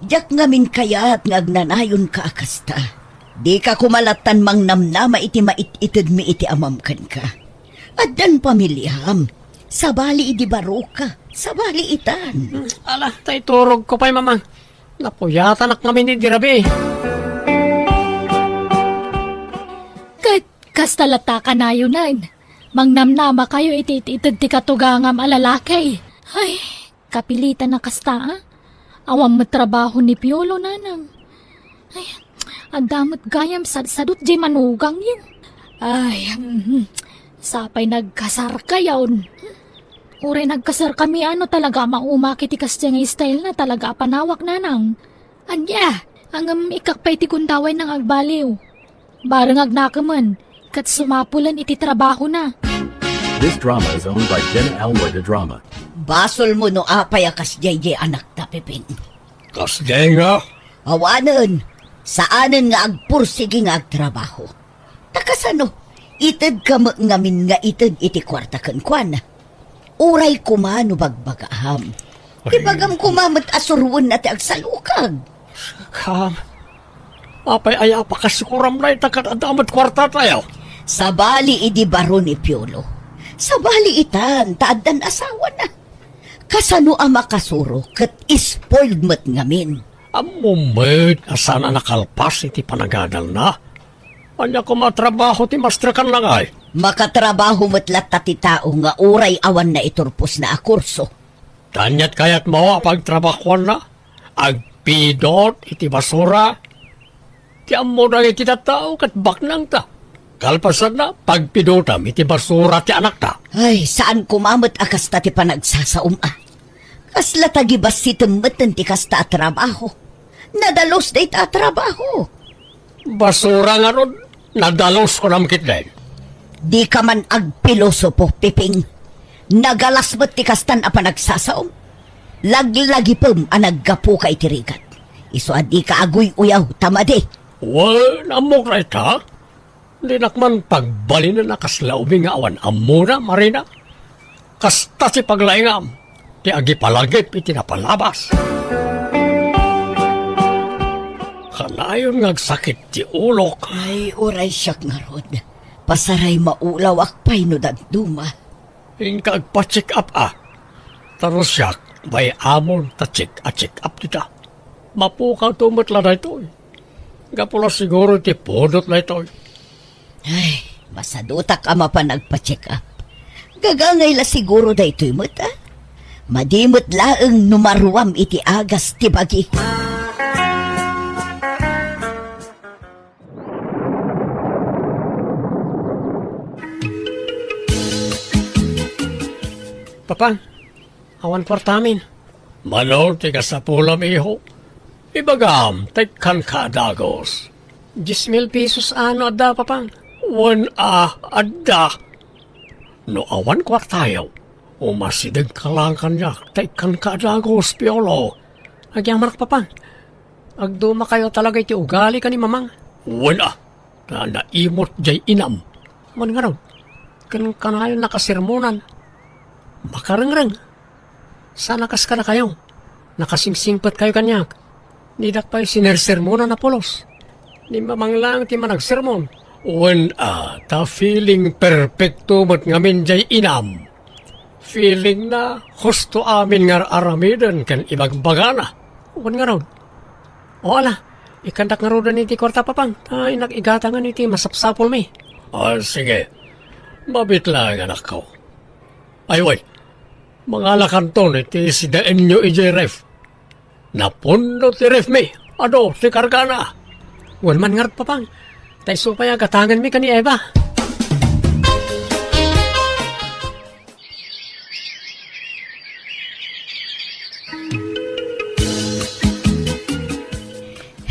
Diak ngamin kayat nga agnanayonka a kasta. Dika koma lattan mangnamnama iti mait-itedmi iti amam kenka. Addan pamiliam. Sabali idi baroka. Sabali itan. Ala, ta iturogko pay, Mamang. Napuyatanak ngamin idi rabii. Ket kasta latta kanayonan. Mangnamnamakayo iti it-ited ti katugangam a lalaki. Ay, kapilitan a kasta, a. Awan met trabaho ni Piolo, nanang. Ay, adda met gayam sadsadot diay manugangyo. Ay, mhm. Sapay nagkasarkayon. Uray nagkasarkami, ano, talaga a maumak iti kasdiay nga style na, talaga a panawak, nanang. Ania, ngem ikkak pay ti gundaway nang agbaliw. Bareng agnakemen, ket sumapulen iti trabahona. This drama is owned by Jenna Elmore, the drama. Basolmo no apay a kasdiay diay anakta, Pepin. Kasdiay nga? Awanen. Saanen nga agpursigi nga agtrabaho. Ta kasano, itedka met ngamin nga ited iti kuarta kenkuana. Uray koma no bagbagaam. Ay. Ibagam koma met a suroenna ti agsalukag. Kam, apay aya a pakasikuram dayta ket adda met kuartatayo? Sabali idi baro ni Piolo. Sabali itan, ta addan asawana. Kasano a makasuro ket spoiled met ngamin? Ammom met a saan a nakalpas iti panagadalna. Ania koma a trabaho ti masterkanna ngay? Makatrabaho met latta ti tao nga uray awan naiturposna a kurso. Ania ti kayatmo a pagtrabahoanna? Agpidot iti basura? Ti ammo dagiti tattao ket baknangta. Kalpasanna, pagpidotam iti basura ti anakta. Ay, saan koma met a kasta ti panagsasaom a. Kasla tagibassitem metten ti kasta a trabaho. Nadalus dayta a trabaho. Basura ngarud, nadalus kunam ketdin. Dika man agpilosopo, Piping. Nagalas met ti kastan a panagsasaom. Laglagipem a naggapuka iti rigat. Isu a dika aguy-uyaw, ta madi. Wen, ammok dayta. Dinak man pagbalinen a kasla ubing nga awan ammona, Marina. Kasta ti paglaingam ti agipalagip iti napalabas. Kanayon nga agsakit ti ulok. Ay, uray siak ngarud. Pasaray maulawak pay no dadduma. Inka agpa-check up a. Ta no siak, bay-amon ta check a check up dita. Mapukawto met la daytoy. Gapu la siguro iti pudot daytoy. Ay, masadutak a mapan agpa-check up. Gagangay la siguro daytoy met, a? Madi met laeng no maruam iti agas ti bagi. Papa, awan kuartamin. Mano ti kasapulam, iho? Ibagam, ta ikkanka a dagus. Dies mil pesos a no adda, Papa? Wen a, adda. No awan kuartayo, umasidegka laeng kaniak, ta ikkanka a dagus, Piolo. Agyamanak, Papa. Agdumakayo talaga iti ugali ken ni Mamang. Wen a, ta naimot jay inam. Wen ngarud, ken kanayon nakasermonan. Makarengreng. Saan a kas kadakayo? Nakasingsingpetkayo kaniak. Didak pay sinersermonan a pulos. Ni Mamang laeng ti managsermon. Wen a, ta feeling perfecto met ngamin jay inam. Feelingna, husto amin nga ar-aramiden ken ibagbagana. Wen ngarud. O ala, ikkandak ngaruden iti kuarta, Papang, ta innak igatangen iti masapsapulmi. Ah, sige. Mabiit laeng, anakko. Ay, way. Mangalakanton iti sidaenyo idiay ref. Napunno ti refmi. Adu ti kargana. Wen man ngarud, Papang. Ta isu pay a gatangenmi ken ni Eva.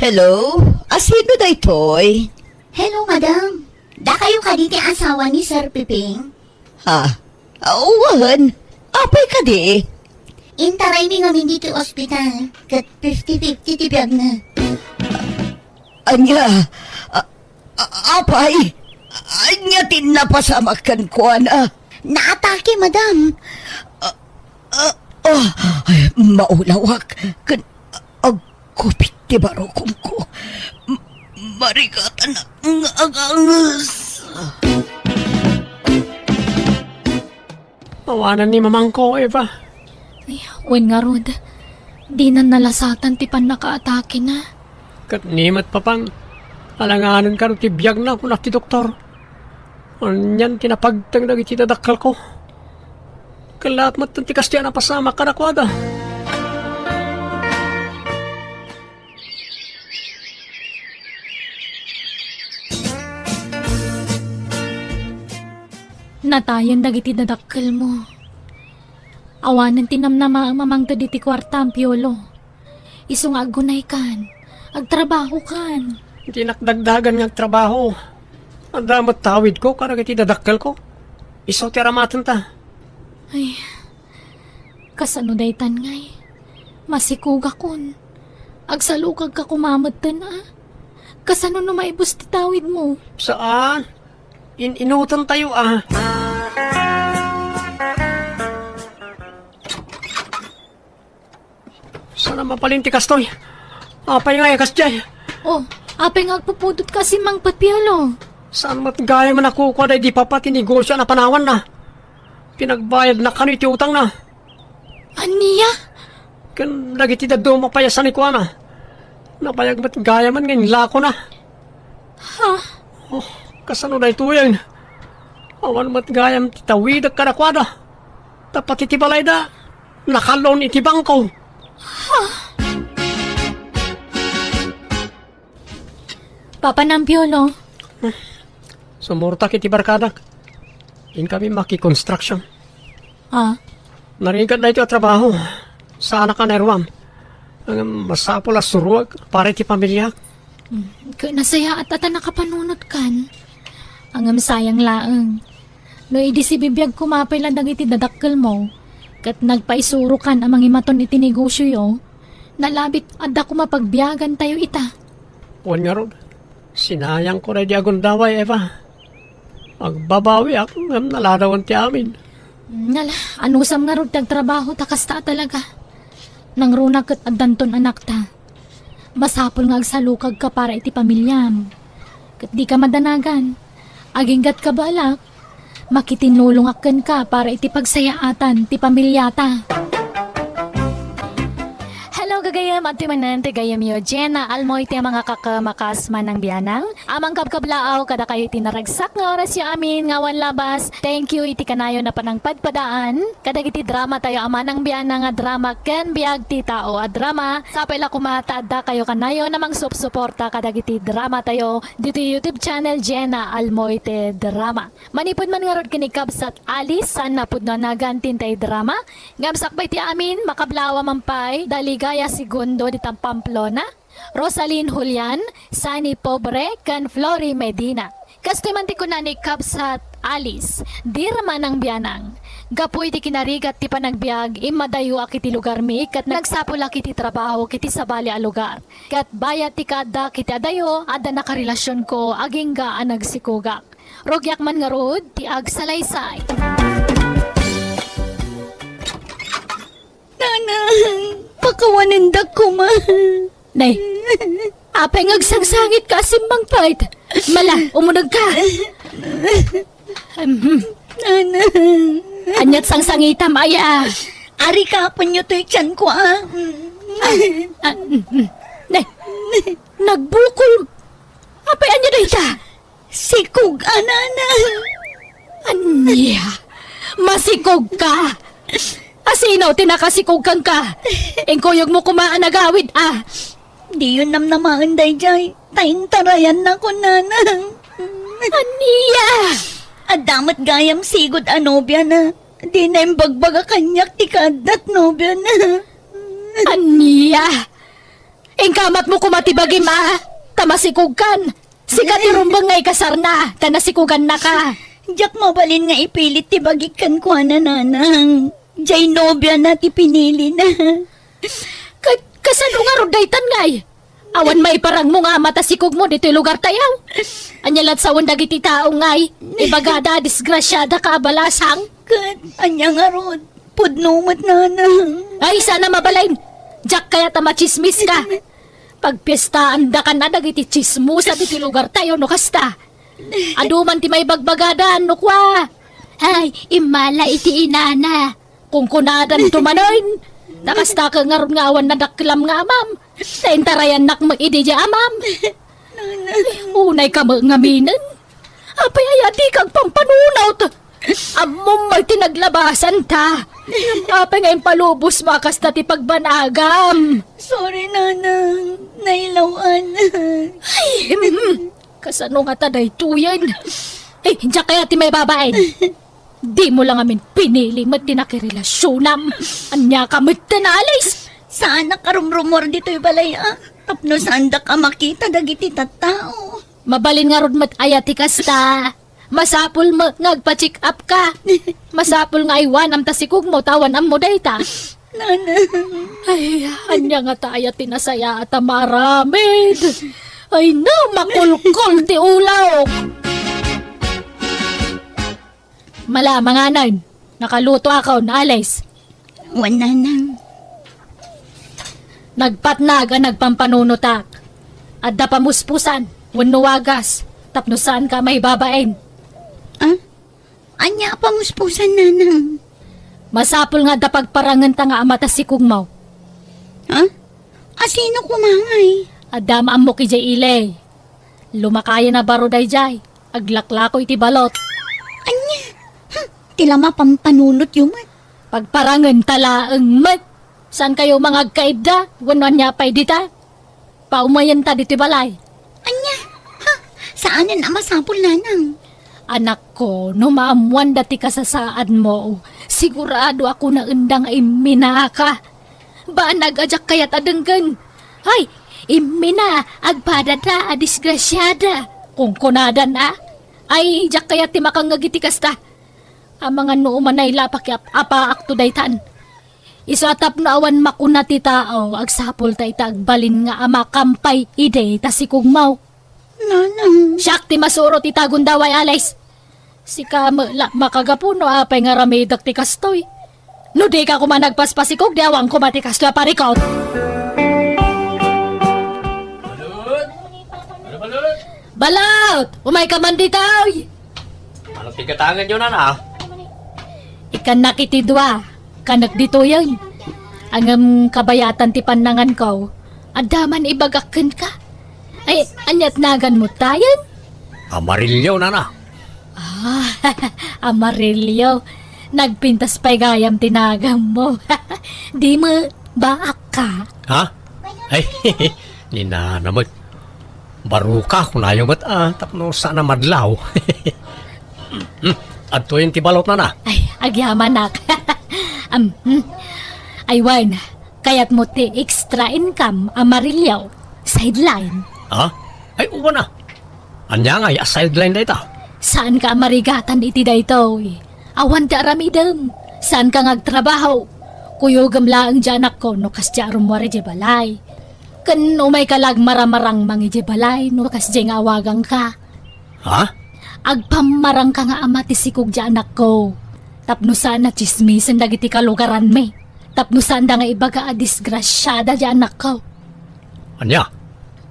Hello? A, sino daytoy? Hello, madam. Dakayo kadi ti asawa ni Sir Piping? Ha? Awan. Apay kadi? Intaraymi ngamin ditoy ospital, ket fifty fifty ti biagna. Ania? A-, a-, apay? Ania ti napasamak kenkuana? Naatake, madam. A-, a-, a-, ay, maulawak. Ken, ag-, Kupit ti barukomko. M-, marigatan nga aganges. Awanan ni mamangko, Eva. Ay, wen ngarud, dinan nalasatan ti pannakaatakena. Ket ni met, Papang, alanganen kano ti biagna, kuna ti doktor. Anian ti napagteng dagiti dadakkelko? Kellaat met ti kastoy a napasamak kadakuada. Natayen dagiti dadakkelmo. Awanen ti namnamaem a mangted iti kuartam, Piolo. Isu nga aggunaykan, agtrabahokan. Dinak dagdagan nga agtrabaho. Adda met tawidko kadagiti dadakkelko. Isu ti aramatenta. Ay, kasano daytan ngay? Masikogakon. Agsalukagka koma metten, a? Kasano no maibus ti tawidmo? Saan? In-inutentayo, ah. Saan a mabalin ti kastoy? Apay nga ikas jay? Oh, apay nga agpupudot ka, Simang Papiolo? Saan met gayam a nakukua daydi papa ti negosyo a napanawanna? Pinagbayadna kano iti utangna? Ania? Ken dagiti dadduma pay a sanikuana. Nabayag met gayamen nga inlakona. Ha? Oh, kasano daytoyen? Awan met gayam ti tawidek kadakuada. Ta pati ti balayda, nakal-on iti bangko. Ha? Papa Nampiolo. Sumurtak iti barkadak. Inkami maki-construction. Ah? Narigat daytoy a trabaho. Saanak a naruam. Ngem masapul a suruek para iti pamiliak. Mm, ket nasayaat a ta nakapanunotkan. Ngem sayang laeng. No idi sibibiag koma pay la dagiti dadakkelmo, ket nagpaisurokan a mangimaton iti negosioyo, nalabit adda koma pagbiagantayo ita. Wen ngarud, sinayangko daydi agundaway, Eva. Agbabawiak, ngem naladawen ti amin. Nala, anusam ngarud ti agtrabaho ta kasta a talaga. Nangruna ket addanton anakta. Masapul nga agsalukagka para iti pamiliam. Ket dika madanagan. Aginggatka balak, makitinulongak kenka para iti pagsayaatan ti pamiliata. Hello, gagayem. Adtoy manen ti gayyemyo, Jenna Almoy, ti mangikakamakas Manang Bianang. A mangkabkablaaw kadakayo iti naragsak nga orasyo amin nga awan labas. Thank you iti kanayon a panangpadpadaan kadagiti dramatayo a Manang Bianang a drama ken Biag ti Tao a drama. Sapay la koma ta addakayo kanayon a mangsupsuporta kadagiti dramatayo ditoy YouTube channel Jenna Almoite Drama. Manipud man ngarud ken ni Kabsat Alice, saan a pudno a nagan ti intay drama. Ngem sakbay ti amin, makablaaw man pay da Ligaya Segundo dita Pamplona, Rosalyn Julian, Sunny Pobre, ken Flory Medina. Kastoy man ti kuna ni Kabsat Alice, "Dear Manang Bianang, gapu iti kinarigat ti panagbiag, immadayoak iti lugarmi ket nagsapulak iti trabaho iti sabali a lugar. Ket bayat ti kaaddak iti adayo, adda nakarelasionko agingga a nagsikogak. Rugiak man ngarud ti agsalaysay." Nanang, pakawanendak koma. Nay, apay nga agsangsangitka a simmangpet? Mala, umunegka. Ahem. Nanang. Ania ti sangsangitam, aya? Arikapenyo toy tianko, a. Ah, ah, mm, mm. Nay, nagbukol. Apay ania dayta? Sikog a, Nanang. Ania? Masikogka? A sino ti nakasikog kenka? Inkuyogmo koma a nagawid, a. Diyo namnamaen daydiay, ta intarayannakon, Nanang. Ania? Adda met gayam sigud a nobiana. Dina imbagbaga kaniak ti kaaddat nobiana. Ania? Inkamatmo koma ti bagim, a, ta masikogkan. Sika ti rumbeng nga ikasarna, ta nasikogannaka. Diak mabalin nga ipilit ti bagik kenkuana, Nanang. Jay nobiana ti pinilina. Ka-, kasano ngarud daytan, ngay? Awan maiparangmo nga ama ta sikogmo ditoy lugartayo? Ania la't sawen dagiti tao, ngay? Ibagada a disgrasiadaka a balasang? Ket ania ngarud? Pudno met, Nanang. Ay, saan a mabalin. Diak kayat a matsismiska. Pagpiestaandakan a dagiti tsismosa ditoy lugartayo no kasta. Adu man ti maibagbagada no kua, "Ay, immala iti inana." Kunkunadanto manen. Ta kasta ket ngarud nga awan nadakkelam nga amam. Ta intarayannak met idi diay amam. Unaykami ngaminen. Apay aya dika agpampanunot? Ammom met ti naglabasanta. Apay nga impalubosmo a kasta ti pagbanagam? Sorry, Nanang. Nailaw-an. Ay, mm, kasano ngata daytoyen? Eh, diak kayat ti maibabain. Dimo la ngamin pinili met ti nakirelasionam. Aniaka met ti naalis? Saanak a rumrumuar ditoy balay, a. Tapno saandak a makita dagiti tattao. Mabalin ngarud met aya ti kasta. Masapul met nga agpa-check up ka. Masapul nga aywanam ta sikogmo ta awan ammo dayta. Nanang. Ay, ania ngata aya ti nasayaat a maaramid? Ay na, makulkol ti ulawko. Mala, manganen. Nakalutoakon, Alice. Wen, nanang. Nagpatnag a nagpampanunotak. Adda pamuspusan wenno wagas tapno saanka a maibabain. Ah? Ania a pamuspusan, nanang? Masapul nga adda pagparangenta nga ama ta sikugmo. Ha? Asino koma ngay? Adda maammok idiay ili. Lumakayan a baro daydiay. Aglaklako iti balot. Ania? Hmm, ti la mapanpanunotyo met. Pagparangenta laeng met. Saankayo mangagkaibda wenno ania pay dita? Paumayenta ditoy balay. Ania? Ha? Saanen a masapul, nanang. Anakko, no maammoanda ti kasasaadmo, sigurado a kunaenda nga imminaka. Banag a diak kayat a denggen. Hay, immina, agpadada a disgrasiada. Kunkunadan a. Ay, diak kayat ti makangngeg iti kasta. Amangan no umanay la pakiap-apaakto daytan. Isu a tapno awan makuna ti tao, agsapulta ita agbalin nga ama kam pay idi ta sikugmo. Nanang. Siak ti masurot ita gundaway, Alice. Sika met la makagapu no apay nga aramidek ti kastoy. No dika koma nagpaspasikog, di awan koma ti kastoy a parikut. Balut! Balut! Umayka man ditoy! Ano ti gatangenyo, nana? Ikannak iti dua, kanek ditoyen. Ngem kabayatan ti pannanganko, adda man ibagak kenka. Ay, aniat naganmo tayen? Amarillo, nana. Ah, Amarillo. Nagpintas pay gayam ti naganmo. Di met, baak ka. Ha? Ay, ni nana met. Baroka, kunayo met, ah, tapno saan a madlaw. Hmm, adtoyen ti balot, nana. Ay, agyamanak. Am, hmm. Ay, wen, kayatmo ti extra income, Amarillo, sideline. Ha? Ay, uwan a. Ania ngay a sideline dayta? Saanka a marigatan iti daytoy. Awan ti aramidem. Saanka nga agtrabaho. Kuyogem laeng diay anakko no kasdiay a rummuar idiay balay. Ken umayka la agmaramarangmang idiay balay no kasdiay nga awagangka. Ha? Agpammarangka nga ama ti sikog diay anakko. Tapno saan a tsismisen dagiti kalugaranmi. Tapno saanda nga ibaga a disgrasiada diay anakko. Ania?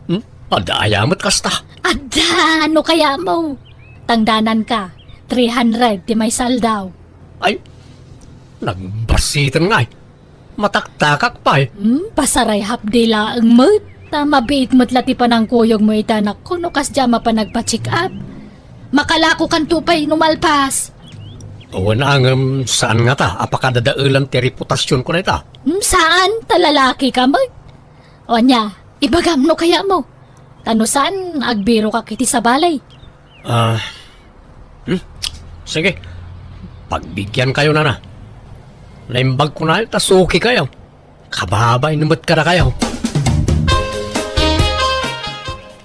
Hmm? Adda aya met kasta? Adda! No kayatmo? Tangdananka, three hundred ti maisaldaw. Ay, nagbasiten ngay. Mataktakak pay. Hmm, pasaray hapdi laeng met. Ta mabiit met la ti panangkuyogmo iti anakko no kasdiay a mapan nagpa-check up. Makalakokanto pay no malpas. Wen, ngem saan ngata a pakadadaelan ti reputasionko dayta? Hmm, saan, ta lalakika met. O ania, ibagam no kayatmo. Ta no saan, agbirokak iti sabali. Ah, hmm? Sige. Pagbigyankayo, nana. Naimbagko nayo ta sukikayo. Kababain met kadakayo.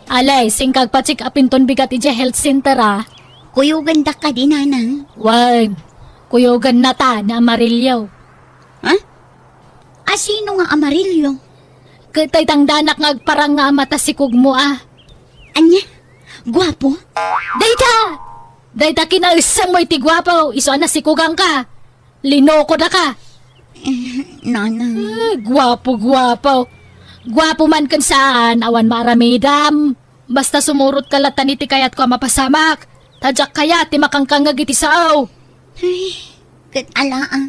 Alay, singkag pa-check upinton bigat idiay health center, a. Kuyogandak kadi, nanang? Wen, kuyogannata ni Amarillo. Ha? Asino nga Amarillo? Ket dayta tangdanak nga agparang nga ama ta sikugmo, a. Ania? Guapo? Dayta! Dayta kinaesemmo iti guapo, isu a nasikugangka. Linokodaka. Eh, nanang. Eh, guapo, guapo. Guapo man ken saan, awan maaramidam. Basta sumurotka latta iti kayatko a mapasamak. Ta diak kayat ti makangkangngeg iti sao. Ay, ket ala, a.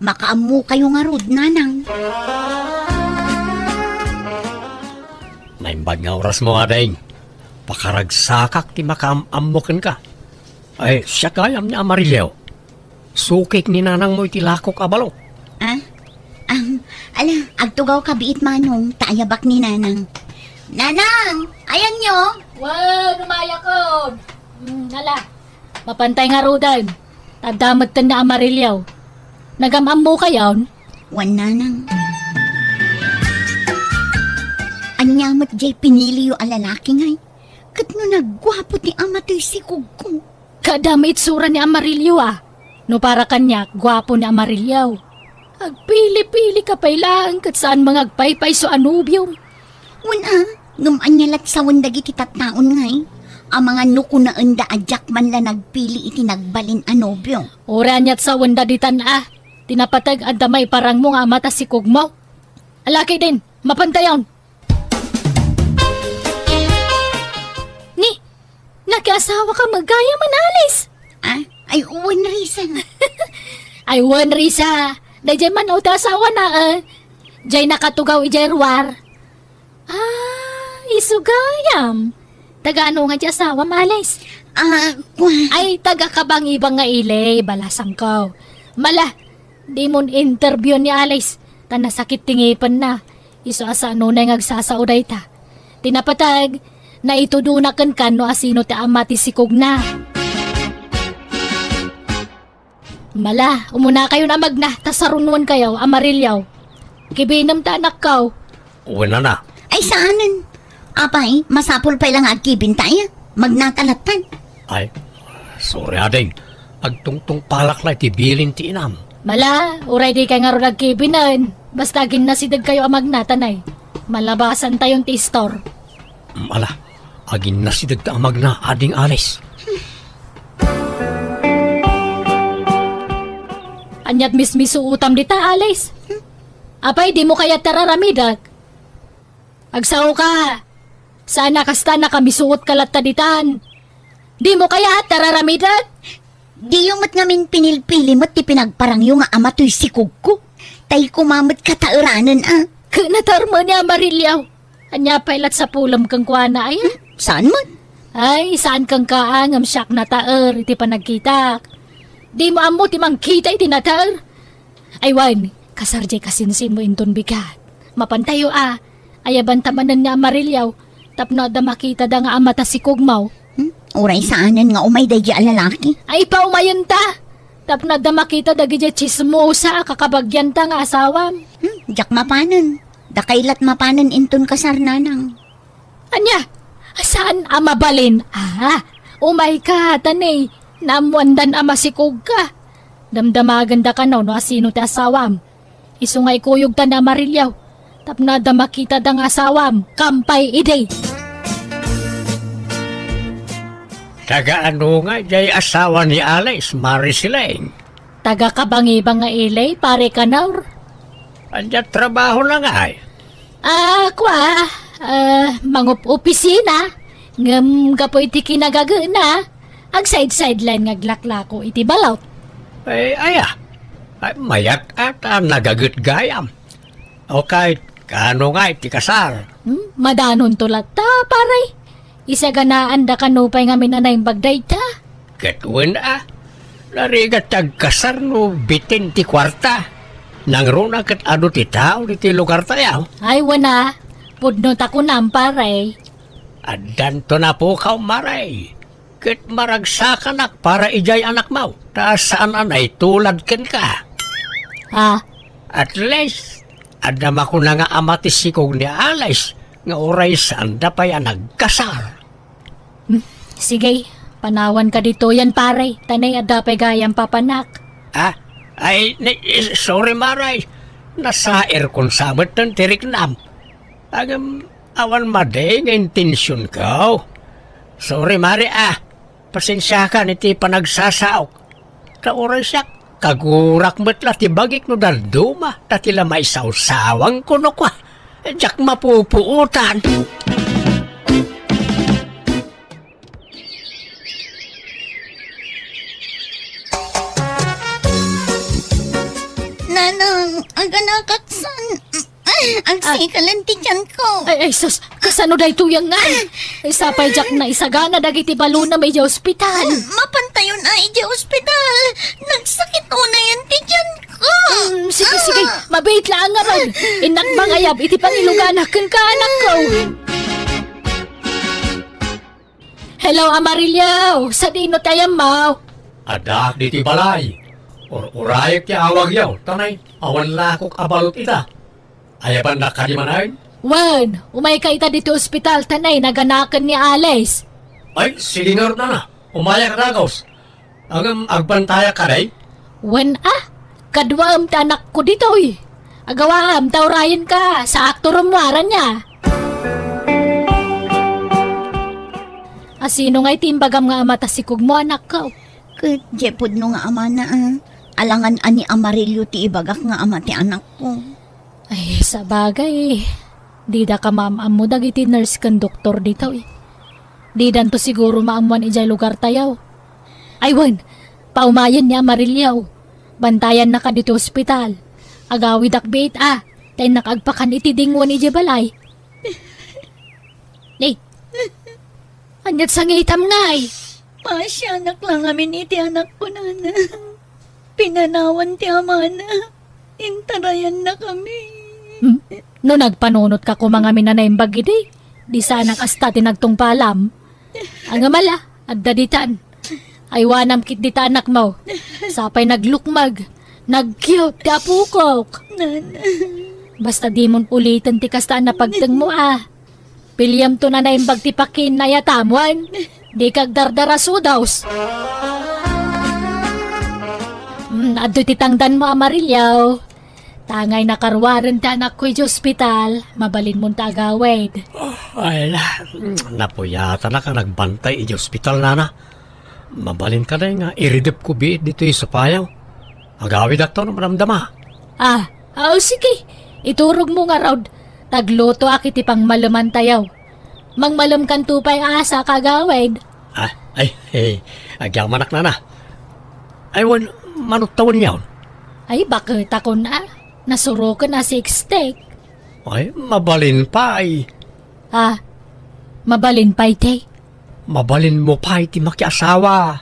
Makaammokayo ngarud, nanang. Naimbag nga orasmo, ading. Pakaragsakak ti makaam-ammo kenka. Ay, siak gayam ni Amarillo. Sukik ni nanangmo iti lakok a balot. Ah? Am, ala, agtugawka biit, manong, ta ayabak ni nanang. Nanang! Ayanyo? Wen, umayakon. Hmm, ala. Mapantay ngaruden. Adda metten ni Amarillo. Nagam-ammokayon? Wen, nanang. Ania met diay piniliyo a lalaki ngay? Ket no nagguapo ti ama toy sikugko. Kaadda maitsura ni Amarillo, a. No para kaniak, guapo ni Amarillo. Agpili-pilika pay laeng ket saan nga agpaypayso a nobiom. Wen, a, Ngem ania lat sawen dagiti tattaon ngay? A mangano kunaenda a diak man la nagpili iti nagbalin a nobio. Uray aniat sawenda ditan a, ti napateg adda maiparangmo nga ama ta sikogmo. Alaki din, mapantayon. Ni, nakiasawa ka met gayam, Alice? Ah, ay, wen, Risa. Ay, wen, Risa. Daydiay man ti asawana, eh. Diay nakatugaw idiay ruar. Ah, isu gayam. Taga ano nga ti asawam, Alice? Ah, kua- Ay, taga Kabangibang nga ili, balasangko. Mala, dimon interview ni Alice, ta nasakit ti ngipenna. Isu a saan unay nga agsasao dayta. Ti napateg, naitudona kenka no asino ti ama ti sikogna. Mala, umunakayon a magna, ta sarunoenkayo a mariliaw. Kibinem ta anakko. Wen a. Ay, saanen. Apay, masapul pay la nga agkibintayo. Magnata lattan. Ay, sorry, ading. Agtungtungpalak la iti bilin ti inam. Mala, uray dikay ngarud agkibinen. Basta aginnasidegkayo a magnata, nay. Malabasantayon ti istor. Mala, aginnasidegta a magna, ading Alice. Aniat mismisuotam dita, Alice? Apay, dimo kayat ti ar-aramidek? Agsaoka. Saan a kasta, nakamisuotka latta ditan. Dimo kayat ti ar-aramidek? Diyo met ngamin pinilpili met ti pinagparangyo nga ama toy sikogko. Tay koma met kataeranen a. Ket nataermo ni a mariliaw. Ania pay lat sapulem kenkuana, aya? Hmm, saan met? Ay, saan kenka a, ngem siak nataer iti panagkitak. Dimo ammo ti mangkita iti nataer? Ay wen, kasar diay kasinsinmo inton bigat. Mapantayo a, ayabanta manen nga a mariliaw, tapno adda makitada nga ama ta sikogmo. Hmm? Uray saanen nga umay daydiay a lalaki? Ay, paumayenta! Tapno adda makita dagidiay tsismosa a kakabagianta nga asawam. Hmm, diak mapanen. Dakay lat mapanen inton kasar, nanang. Ania? Saan a mabalin? Ah, umayka, ta nay, naammoandan a masikogka. Damdamagenda kano no asino ti asawam. Isu nga ikuyogta ni a mariliaw. Tapno adda makitada nga asawam, kampay idi. Taga ano nga diay asawa ni Alice, Mari Siling? Taga Kabangibang nga ili, Pare Kanor. Ania trabahona ngay? Ah, kua, ah, mangup-opisina. Ngem gapu iti kinagagena, agsaid-sideline nga aglaklako iti balot. Ay, aya. Ay, mayat a ta nagaget gayam. Okay, kaano ngay ti kasar? Hmm, madanonto latta, pare. Isaganaanda kano pay ngamin a naimbag dayta? Ket wen a, narigat ti agkasar no bitin ti kuarta. Nangruna ket adu ti tao ditoy lugartayo. Ay, wen a, pudno ta kunam, pare. Addanto napukaw, mare. Ket maragsakanak para idiay anakmo, ta saan a naitulad kenka. Ah? At least, adda makuna nga ama ti sikog ni Alice nga uray saanda pay a nagkasar. Hmm, sige, panawanka ditoyen, pare, ta nay adda pay gayam papanak. Ah, ay, ni, sorry, mare. Nasairkon sa met ti riknam. Ngem, awan madi nga intensionko. Sorry, mare, ah. Pasensiakan iti panagsasaok. Ta uray siak, kagurak met la ti bagik no dadduma, ta ti la maisawsawang kuno kua. Diak mapupuotan. Nanang, aganakak san. Ay, agsikalen ti tiyanko. Ay, ay, sus, kasano daytoy nga? Ay, sapay diak naisagana dagiti balonam idiay ospital. Hmm, mapantayon a idiay ospital. Nagsakit unayen ti tiyanko. Hmm, sige, sige. Ah. Mabiit laeng ngarud. Innak mangayab iti pangiluganak kenka, anakko. Hello, Amarillo! Sadino ti ayammo? Addaak ditoy balay. Ur-urayek ti awagyo, ta nay, awan lakok a balot ita. Ayabannak kadi manen? Wen, umayka ita ditoy ospital, ta nay, naganaken ni Alice. Ay, sige ngarud, nana. Umayak a dagus. Ngem agbantayak kadi? Wen a, kaduaem ti anakko ditoy. Agawaem ta urayenka, saakto rummuar ania. A sino ngay ti imbagam nga ama ta sikogmo, anakko? Ket diay pudno nga amana, a. Alangan a ni Amarillo ti ibagak nga ama ti anakko. Ay, sabagay, dida ka maam-ammo dagiti nurse ken doktor ditoy. Didanto siguro maammuan idiay lugartayo. Ay wen, paumayen ni Amarillo. Bantayannaka ditoy ospital. Agawidak biit a, ta innak agpakan iti dingwen idiay balay. Ay, ania't sangitam ngay? Paasianak la ngamin iti anakko, nana. Pinanawan ti amana. Intarayannakami. Hmm? No nagpanunotka koma ngamin a naimbag idi, di saanak kasta ti nagtungpalam. Ngem ala, adda ditan. Aywanam ketdi ta anakmo. Sapay naglukmeg, nag-cute ti apokok. Nana. Basta dimon uliten ti kasta a napagtengmo a. Piliamto a naimbag ti pakinnayatam wen dika agdardarasudos. Hmm, adtoy ti tangdanmo, Amarillo. Tangay nakaruaren ti anakko idiay ospital, mabalinmonto agawid. Ay, napuyatanak a nagbantay idiay ospital, nana. Mabalin kadi nga iridepko biit ditoy sopayo. Agawidakto no madamdama. Ah, ah, sige. Iturogmo ngarud. Taglutoak iti pangmalemantayo. Mangmalemkanto pay a saka agawid. Ah, ay, eh, agyamanak, nana. Ay, wen, mano tawen yaon? Ay, baketakon a. Nasuroken a sixty. Ay, mabalin pay. Ah, mabalin pay, te? Mabalinmo pay ti makiasawa.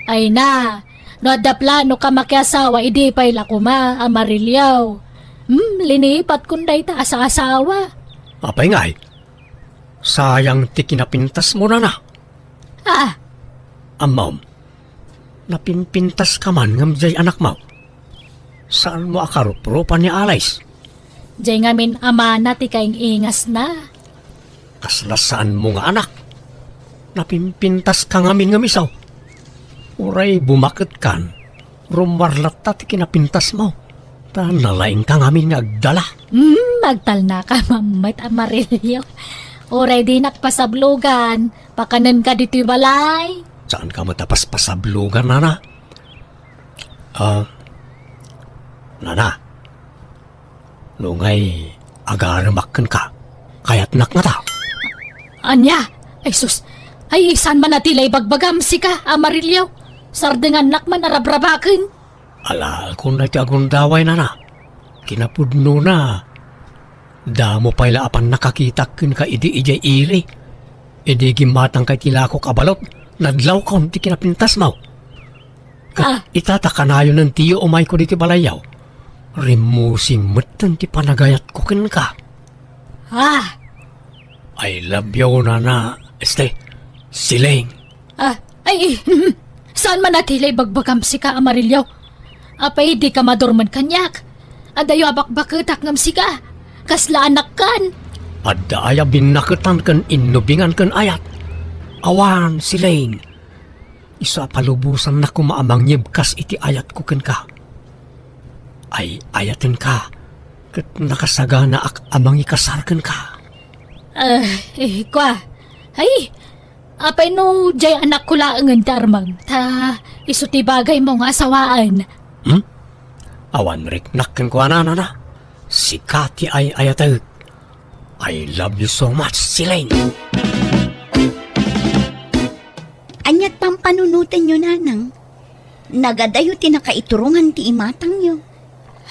Ay na, no adda planoka makiasawa, idi pay la koma, Amarillo. Hmm, linipatkon dayta a saasawa. Apay ngay? Sayang ti kinapintasmo, nana. Ah. Ammom, napimpintaska man ngem diay anakmo. Saanmo a karuprupan ni Alice? Diay ngamin amana ti kaing-ingasna. Kasla saanmo nga anak. Napimpintaska ngamin ngem isu. Uray bumaketkan, rummuar latta ti kinapintasmo. Ta nalaingka ngamin nga agdala. Hmm, agtalnaka mammet, Amarillo. Uray dinak pasablogan, pakanenka ditoy balay. Saanka met a paspasablogan, nana? Ah, nana, no ngay agaremak kenka, kayatnak ngata. Ania? Ay sus, ay saan man a ti la ibagbagam, sika, Amarillo? Sardengannak man a rabrabaken. Alaekon daytoy a gundaway, nana. Kinapudnona, damo pay la a pannakakitak kenka idi idiay ili. Idi gimmatangka iti lakok a balot, nadlawkon ti kinapintasmo. Ket Ah. ita ta kanayonen ti umayko ditoy balayyo. Rimmusing metten ti panagayatko kenka. Ah. I love you, nana. Este, Siling. Ah, ay, saan man a ti la ibagbagam, sika, Amarillo? Apay, dika madurmen kaniak? Adayo a bakbaketak ngem sika. Kasla anakkan. Adda aya binnaketan ken innubingan ken ayat? Awan, Siling. Isu a palubosannak koma a mangyebkas iti ayatko kenka. Ay-ayatenka, ket nakasaganaak a mangikasar kenka. Ah, eh, kua. Ay, apay no diay anakko laengen ti armem, ta isu ti bagaymo nga asawaen. Hmm? Awan riknak kenkuana, nana. Sika ti ay-ayatek. I love you so much, Siling. Ania't pampanunotenyo, nanang? Nagadayo ti nakaiturongan ti imatangyo.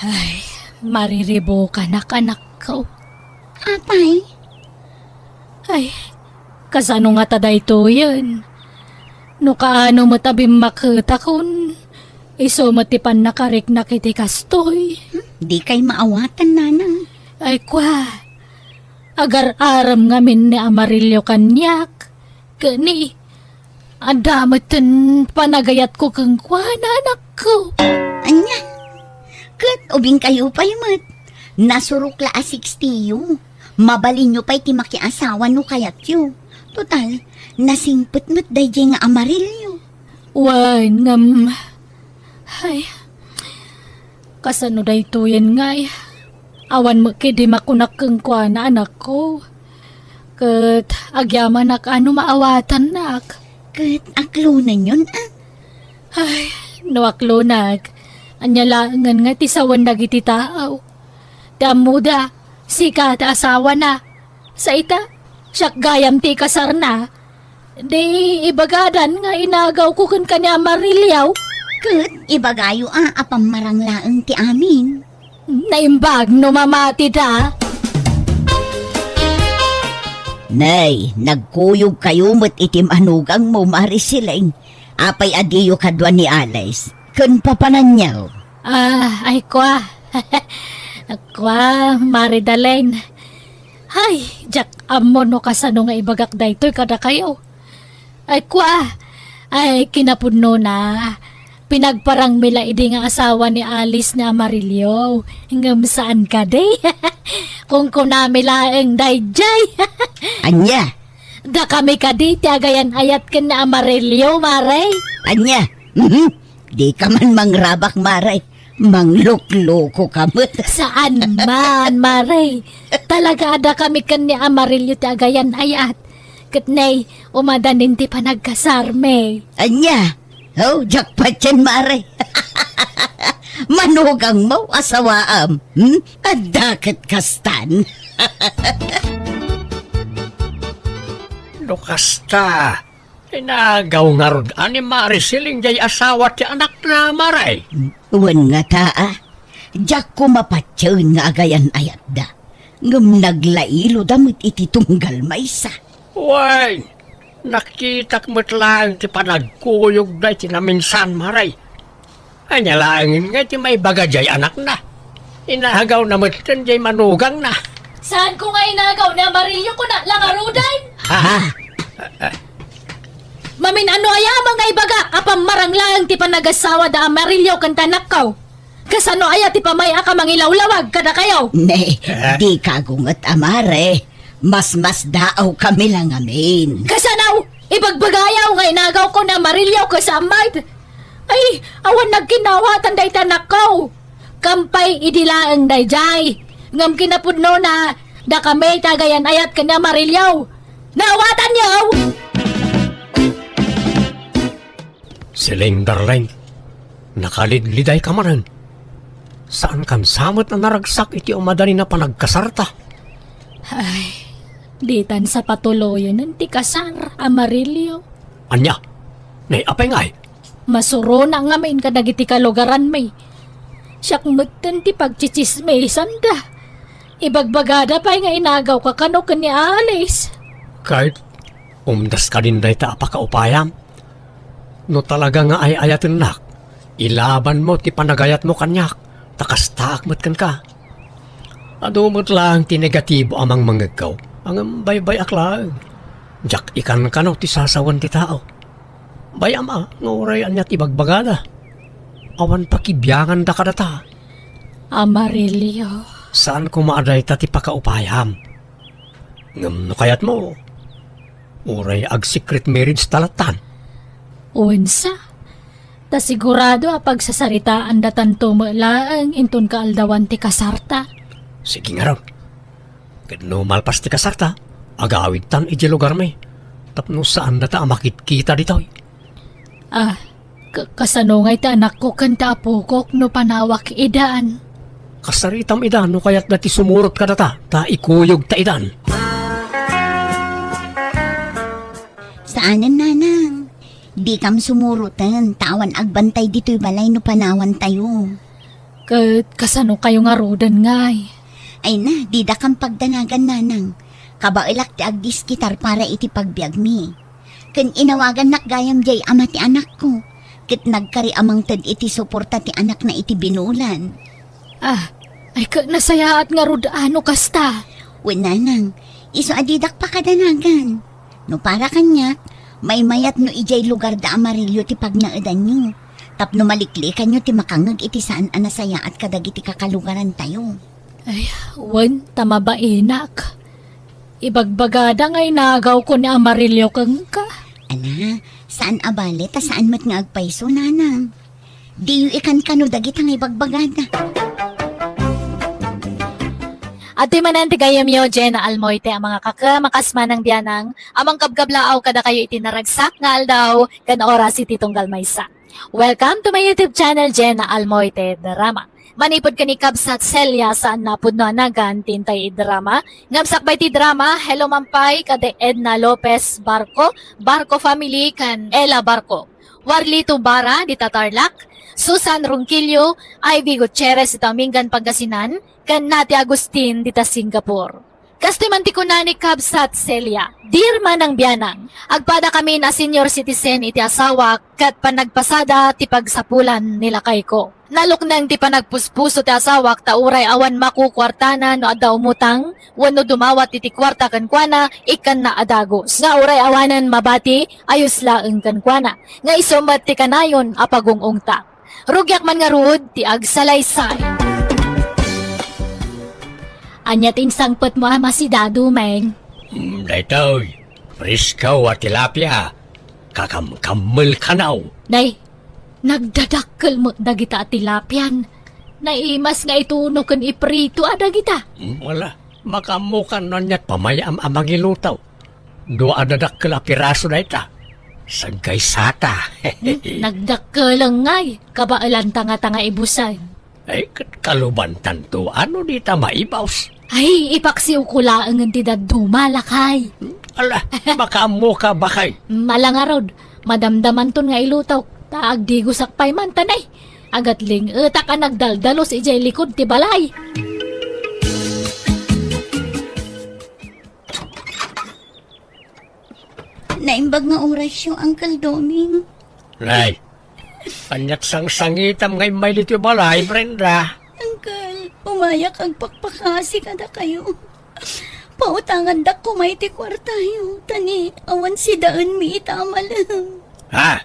Ay, mariribukanak, anakko. Apay? Ay, kasano ngata daytoyen? No kaano met a bimmaketakon, isu met ti pannakariknak iti kastoy. Hmm, dikay maawaten, nanang. Ay, kua, agar-arem ngamin ni Amarillo kaniak. Ken ni, adda metten panagayatko kenkuana, anakko. Ania? Ket ubingkayo pay met. Nasurok la a sixty-yo. Mabalinyo pay ti makiasawa no kayatyo. Total, nasingpet met daydiay nga Amarillo. Wen, ngem, ay, kasano daytoyen ngay? Awan met ketdi makunak kenkuana, anakko. Ket agyamanak a no maawatannak. Ket aklonenyon, a? Ay, no aklonak, ania laengen nga ti sawen dagiti tao? Ti ammoda, sika ti asawana. Sa ita, siak gayam ti ikasarna. Di ibagadan nga inagawko kenka ni Amarilio? Ket ibagayo a, a pammarang laeng ti amin. Naimbag no mamatida. Nay, nagkuyogkayo met iti manugangmo, Mari Siling. Apay a diyo kadua ni Alice? Ken papananyo? Ah, ay kua. Kua, Mari Daleng. Ay, diak ammo no kasano nga ibagak daytoy kadakayo. Ay, kua. Ay, kinapudnona. Pinagparangmi la idi nga asawa ni Alice ni Amarillo. Ngem saan kadi? Kunkunami laeng daydiay. Ania? Dakami kadi ti agayan-ayat ken ni Amarillo, Mare? Ania? Mhm. Dika man mangrabak, Mare. Manglukloko ka met. Saan man, Mare. Talaga a dakami ken ni Amarillo ti agayan-ayat. Ket nay, umadanin ti panagkasarmi. Ania? Oh, jackpot yan, Mare. Manugangmo, asawaam. Hmm? Adda ket kastan. No kasta, inagaw ngarud a ni Mari Siling jay asawa ti anakna, Mare? Wen ngata, a. Diak koma patien nga agayan-ayatda. Ngem naglailoda met iti tunggal maysa. Wen, nakitak met laeng ti panagkuyogda iti naminsan, Mare. Ania laengen nga ti maibaga jay anakna? Inagawna metten jay manugangna. Saanko nga inagaw ni Amarillo, kuna la ngaruden? Ha? Mamin-ano aya a mangaibaga a pammarang laeng ti panagasawa da Amarillo ken ti anakko? Kasano aya ti pamay a kamangilawlawag kadakayo? Ne, eh, dika agunget, a Mare. Masmasdaawkami la ngamin. Kasano? Ibagbagayo nga inagawko ni Amarillo ken Sammite. Ay, awan nagkinawatan dayta anakko. Kampay idi laeng daydiay. Ngem kinapudnona, dakami ti agayan-ayat ken ni Amarillo. Naawatanyo? Siling, darling, nakalidlidayka manen. Saankan sa met a naragsak iti umadanin a panagkasarta? Ay, ditan sa patuloyen ti kasar, Amarillo. Ania? Nay, apay ngay? Masurona ngamin kadagiti kalugaranmi. Siak metten ti pagtsitsismisanda. Ibagbagada pay nga inagawka kano ken ni Alice. Ket umdas kadin dayta a pakaupayam? No talaga nga ay-ayatennak, ilabanmo ti panagayatmo kaniak, ta kastaak met kenka. Adu met laeng ti negatibo a mangmangegko, ngem baybay-ak laeng. Diak ikankano ti sasawen ti tao. Bay-am a nga uray ania ti ibagbagada, awan pakibianganda kadata. Amarillo. Saan koma a dayta ti pakaupayam. Ngem no kayatmo, uray ag-secret marriage ta lattan. Wensa, ta sigurado a pagsasaritaandatanto met laeng inton kaaldawan ti kasarta. Sige ngarud. Ket no malpas ti kasarta, agawidtan idiay lugarmi, tapno saandata a makitkita ditoy. Ah, ka-, kasano ngay ti anakko ken ti apokok no panawak idan? Kasaritam ida no kayatda ti sumurot kadata, ta ikuyogta idan. Saanen, nanang. Dikam sumuroten, ta awan agbantay ditoy balay no panawantayo. Ket kasano kayo ngaruden ngay? Ay na, didakam pagdanagan, nanang. Kabaelak ti agdiskitar para iti pagbiagmi. Ken inawagannak gayam jay ama ti anakko, ket nagkari a mangted iti suporta ti anakna iti binulan. Ah, ay ket nasayaat ngarud a no kasta. Wen, nanang, isu a didak pakadanagan. No para kaniak, maymayat no idiay lugar da Amarillo ti pagnaedanyo, tapno maliklikanyo ti makangngeg iti saan a nasayaat kadagiti kakalugarantayo. Ay, wen, ta mabainak. Ibagbagada nga inagawko ni Amarillo kenka. Ala, saan a bale, ta saan met nga agpayso, nanang. Diyo ikankano dagita nga ibagbagada. Adtoy manen ti gayyemyo, Jenna Almoite, a mga kakem a kas manang bianang, a mangkabkablaaw kadakayo iti naragsak nga aldaw ken oras iti tunggal maysa. Welcome to my YouTube channel, Jenna Almoite Drama. Manipud ken ni Kabsat Celia, saan a pudno a nagan ti intay idrama. Ngem sakbay ti drama, hello man pay kadi Edna Lopez Barco, Barco family, ken Ella Barco. Warlito Bara dita Tarlac, Susan Ronquillo, Ivy Gutierrez dita Mingan, Pangasinan, ken Nati Agustin dita Singapore. Kastoy man ti kuna ni Kabsat Celia, "Dear manang bianang, agpadakamin a senior citizen iti asawak ket panagpasada ti pagsapulan ni lakayko. Nalukneng ti panagpuspuso ti asawak ta uray awan makukuartana no adda umutang wenno dumawat iti kuarta kenkuana, ikkanna a dagus. Nga uray awanen mabati, ayos laeng kenkuana. Nga isu met ti kanayon a pagung-ungta. Rugiak man ngarud ti agsalaysay." Ania ti insangpetmo a masidadu, Meng? Mm, daytoy, presko a tilapia. Kakamkammel kanaw. Nay, nagdadakkel met dagita a tilapian. Naimas nga ituno ken iprito a dagita. Mm, wala. Makaammokan no aniat pamayam a mangiluto. Dua a dadakkel a piraso dayta. Saggaysata. Hmm, nagdakkeleng ngay. Kabaelanta ngata nga ibusen. Ay, ket kalubantanto, ano dita maibus? Ay, ipaksiwko laengen ti dadduma, lakay. Ala, makaammoka, bakay. Mala ngarud, madamdamanton nga ilutok, ta agdigosak pay man, tanay. Agatling-etak a nagdaldalus idiay likud ti balay. Naimbag nga orasyo, Uncle Doming. Nay, aniat sangsangitam nga immay ditoy balay, Brenda? Uncle, umayak agpakpakasi kadakayo. Pautangandak koma iti kuartayo, ta ni awan sidaenmi ita a malem. Ha?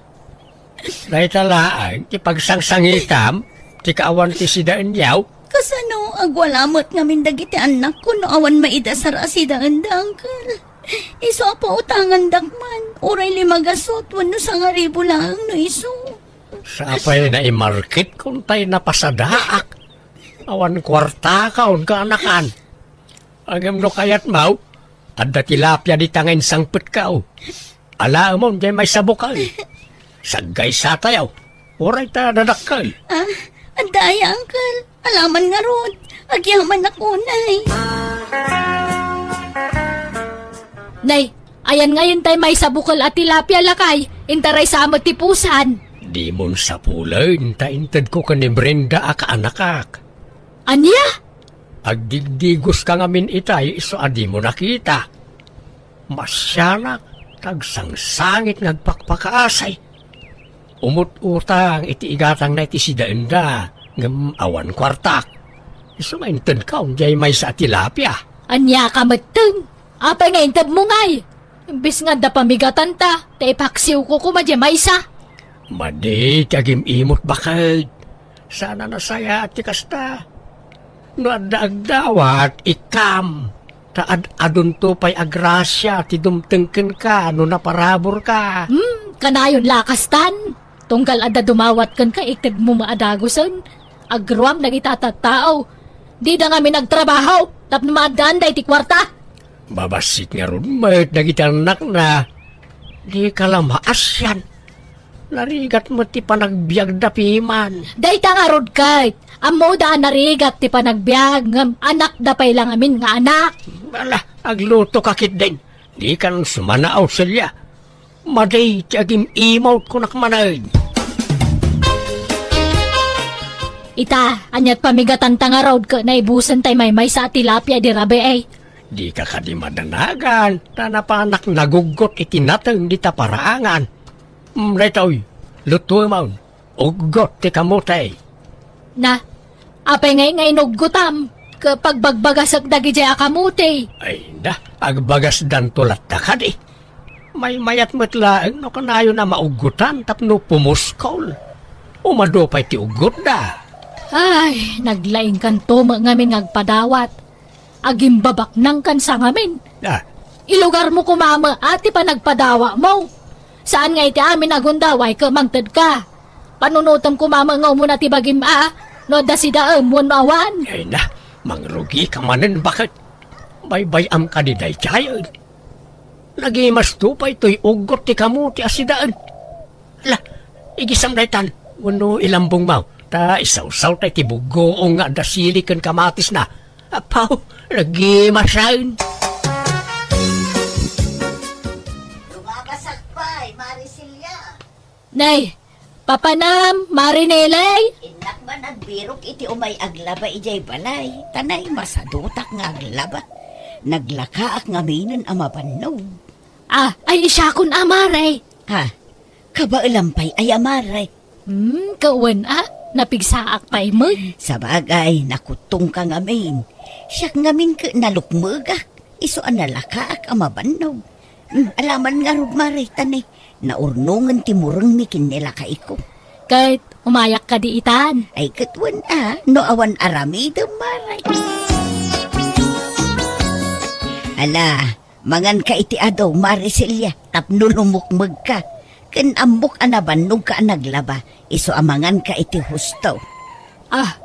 Dayta laeng ti pagsangsangitam, ti kaawan ti sidaenyo? Kasano, agwala met ngamin dagiti annakko no awan maidasar a sidaenda, Uncle? Isu a pautangandak man, uray lima gasut wenno sangaribu laeng no isu. Sapay naimarketkon tay napasadaak. Awan kuartaka, unka anakan. Ngem no kayatmo, adda tilapia dita nga insangpetka, o. Alaemon, diay maysa a bukel. Saggaysatayo. Uray ta dadakkel. Ah, adda aya, Uncle? Alaman ngarud. Agyamanak unay. Nay, ayan ngayon tay maysa a bukel a tilapia, lakay. Intaray sa met ti pusan. Dimon sapulen, ta intedko ken ni Brenda a kaanakak. Ania? Agdigdigoska ngamin itay isu a dimo nakita. Masianak, ta agsangsangit nga agpakpakaasi. Umut-utang iti igatangna iti sidaenda, ngem awan kuartak. Isu nga intedko, diay maysa a tilapia. Ania ka metten? Apay nga intedmo ngay? Imbes nga adda pamigatanta, ta ipaksiwko koma diay maysa. Madi ti agim-imot, baket. Saan a nasayaat ti kasta. No adda agdawat, ikkam. Ta ad-adunto pay a grasia ti dumteng kenka no naparaburka. Hmm, kanayon la a kastan. Tunggal adda dumawat kenka, itedmo met a dagusen. Agruam dagita a tattao. Dida ngamin agtrabaho tapno maaddaanda iti kuarta. Babassit ngarud met dagiti annakna. Dika la maasian. Narigat met ti panagbiagda piman. Dayta ngarud ket, ammoda a narigat ti panagbiag, ngem anakda pay la ngamin nga anak. Ala, aglutoka ketdin. Dikan sumanao, Celia. Madi ti agim-imot, kunak manen. Ita, aniat pamigatanta ngarud ket naibusen tay maymaysa a tilapia idi rabii? Dika kadi madanagan, ta napanak naguggot iti nateng dita paraangan. Mm, daytoy, lutuemon. Uggot ti kamote. Na, apay ngay nga inuggotam? Ket pagbagbagasek dagidiay a kamote. Ay, na, agbagasdanto latta kadi. Maymayat met laeng no kanayon a mauggotan tapno pumuskol. Umadu pay ti uggotda. Ay, naglaingkanto met ngamin nga agpadawat. Agimbabaknangkan sa ngamin. Ah. Ilugarmo koma met ti panagpadawatmo. Saan nga iti amin a gundaway ket mangtedka. Panunotem koma met nga umuna ti bagim a, no adda sidaem wenno awan. Ay na, Mangrugika manen baket. Baybay-am kadi daydiay. Nagimasto pay toy uggot ti kamote a sidaen. Ala, igisam daytan, wenno ilambongmo, ta isawsawta iti buggoong nga adda sili ken kamatisna. Apaw, nagimasen. Lumabasak pay, Mari Celia. Nay, papanam, Mari Nelay? Innak man agbirok iti umay aglaba idiay balay, ta naimasadutak nga aglaba. Naglakaak ngaminen a mabannog. Ah, ay, siakon a, Mare. Ha? Kabaelam pay aya, Mare? Hmm, kawen a, napigsaak pay met. Sabagay, nakuttongka ngamin. Siak ngamin ket nalukmegak. Isu a nalakaak a mabannog. Hmm, alaman ngarud, Mare, ta ne, naurnongen ti murengmi ken ni lakayko. Ket umayak kadi itan? Ay, ket wen a, no awan aramidem, Mare. Ala, manganka iti adu, Mare Celia, tapno lumukmegka. Ken ammok a nabannogka a naglaba, isu a manganka iti husto. Ah,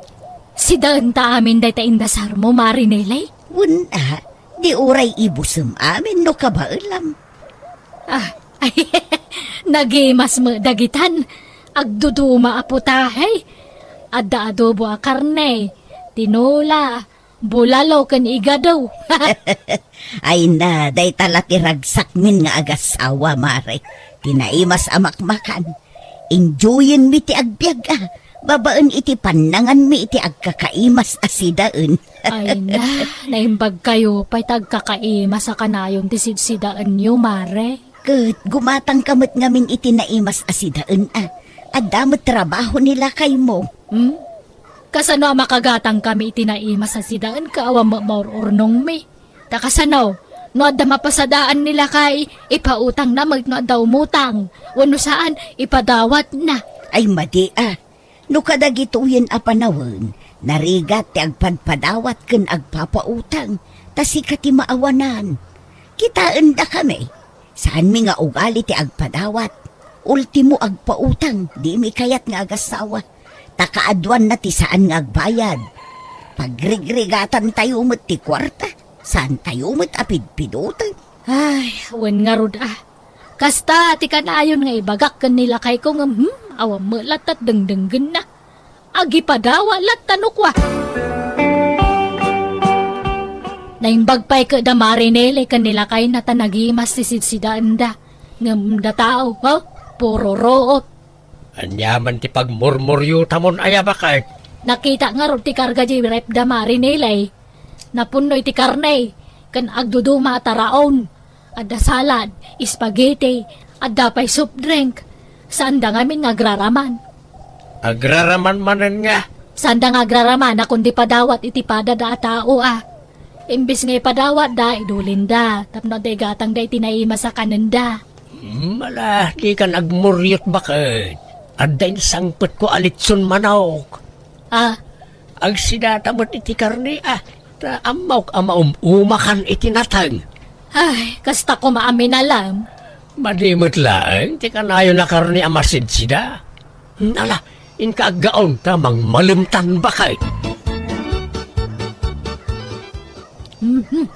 sidaenta amin dayta indasarmo, Mare Nelay? Wen a, di uray ibusem amin no kabaelam. Ah, nagimas met dagitan. Agduduma a putahe. Adda adobo a karne, tinola, bulalo ken igado. Ay na, dayta la ti ragsakmin nga agasawa, Mare. Ti naimas a makmakan. Enjoyenmi ti agbiag a, babaen iti pannanganmi iti agkakaimas a sidaen. Ay na, naimbagkayo pay ta agkakaimas a kanayon ti sidsidaenyo, Mare. Ket gumatangka met ngamin iti naimas a sidaen a. Adda met trabaho ni lakaymo. Hmm? Kasano a makagatangkami iti naimas a sidaen ket awan met maur-urnongmi? Ta kasano, no adda mapasadaan ni lakay, ipautangna met no adda umutang, wenno saan, ipadawatna. Ay, madi a. No kadagitoyen a panawen, narigat ti agpadpadawat ken agpapautang, ta sika ti maawanan. Kitaendakami. Saanmi nga ugali ti agpadawat. Ultimo, agpautang, dimi kayat nga agasawa. Ta kaaduanna ti saan nga agbayad. Pagrigrigatantayo met ti kuarta. Saantayo met a pidpiduteng. Ay, wen ngarud a. Kasta ti kanayon nga ibagak ken ni lakayko ngem, hmm, awan met latta dengdenggenna. Agipadawat latta no kua. Naimbag pay ket da Mare Nelay ken ni lakayna ta nagimas ti sidsidaenda. Ngem da tao, ha? Puro ruot. Ania man ti pagmurmuriotamon aya, baket? Nakita ngarud ti karga di ref da Mare Nelay. Napunno iti karne, ken agduduma a taraon. Adda salad, spaghetti, adda pay soft drink. Saanda ngamin nga agraraman. Agraraman manen nga? Saanda nga agraraman a kundi padawat iti padada a tao a. Imbes nga ipadawatda, idulinda, tapno adda igatangda iti naimas a kanenda. Hmm, ala, dikan agmuriot, baket. Adda insangpetko a litson manok. Ah? Agsidata met iti karne, ah, ta ammok a maum-umakan iti nateng. Ay, kasta koma a minalam. Madi met laeng ti kanayon a karne a masidsida. Hmm, ala, inka aggaon ta mangmalemtan, baket. Mhm.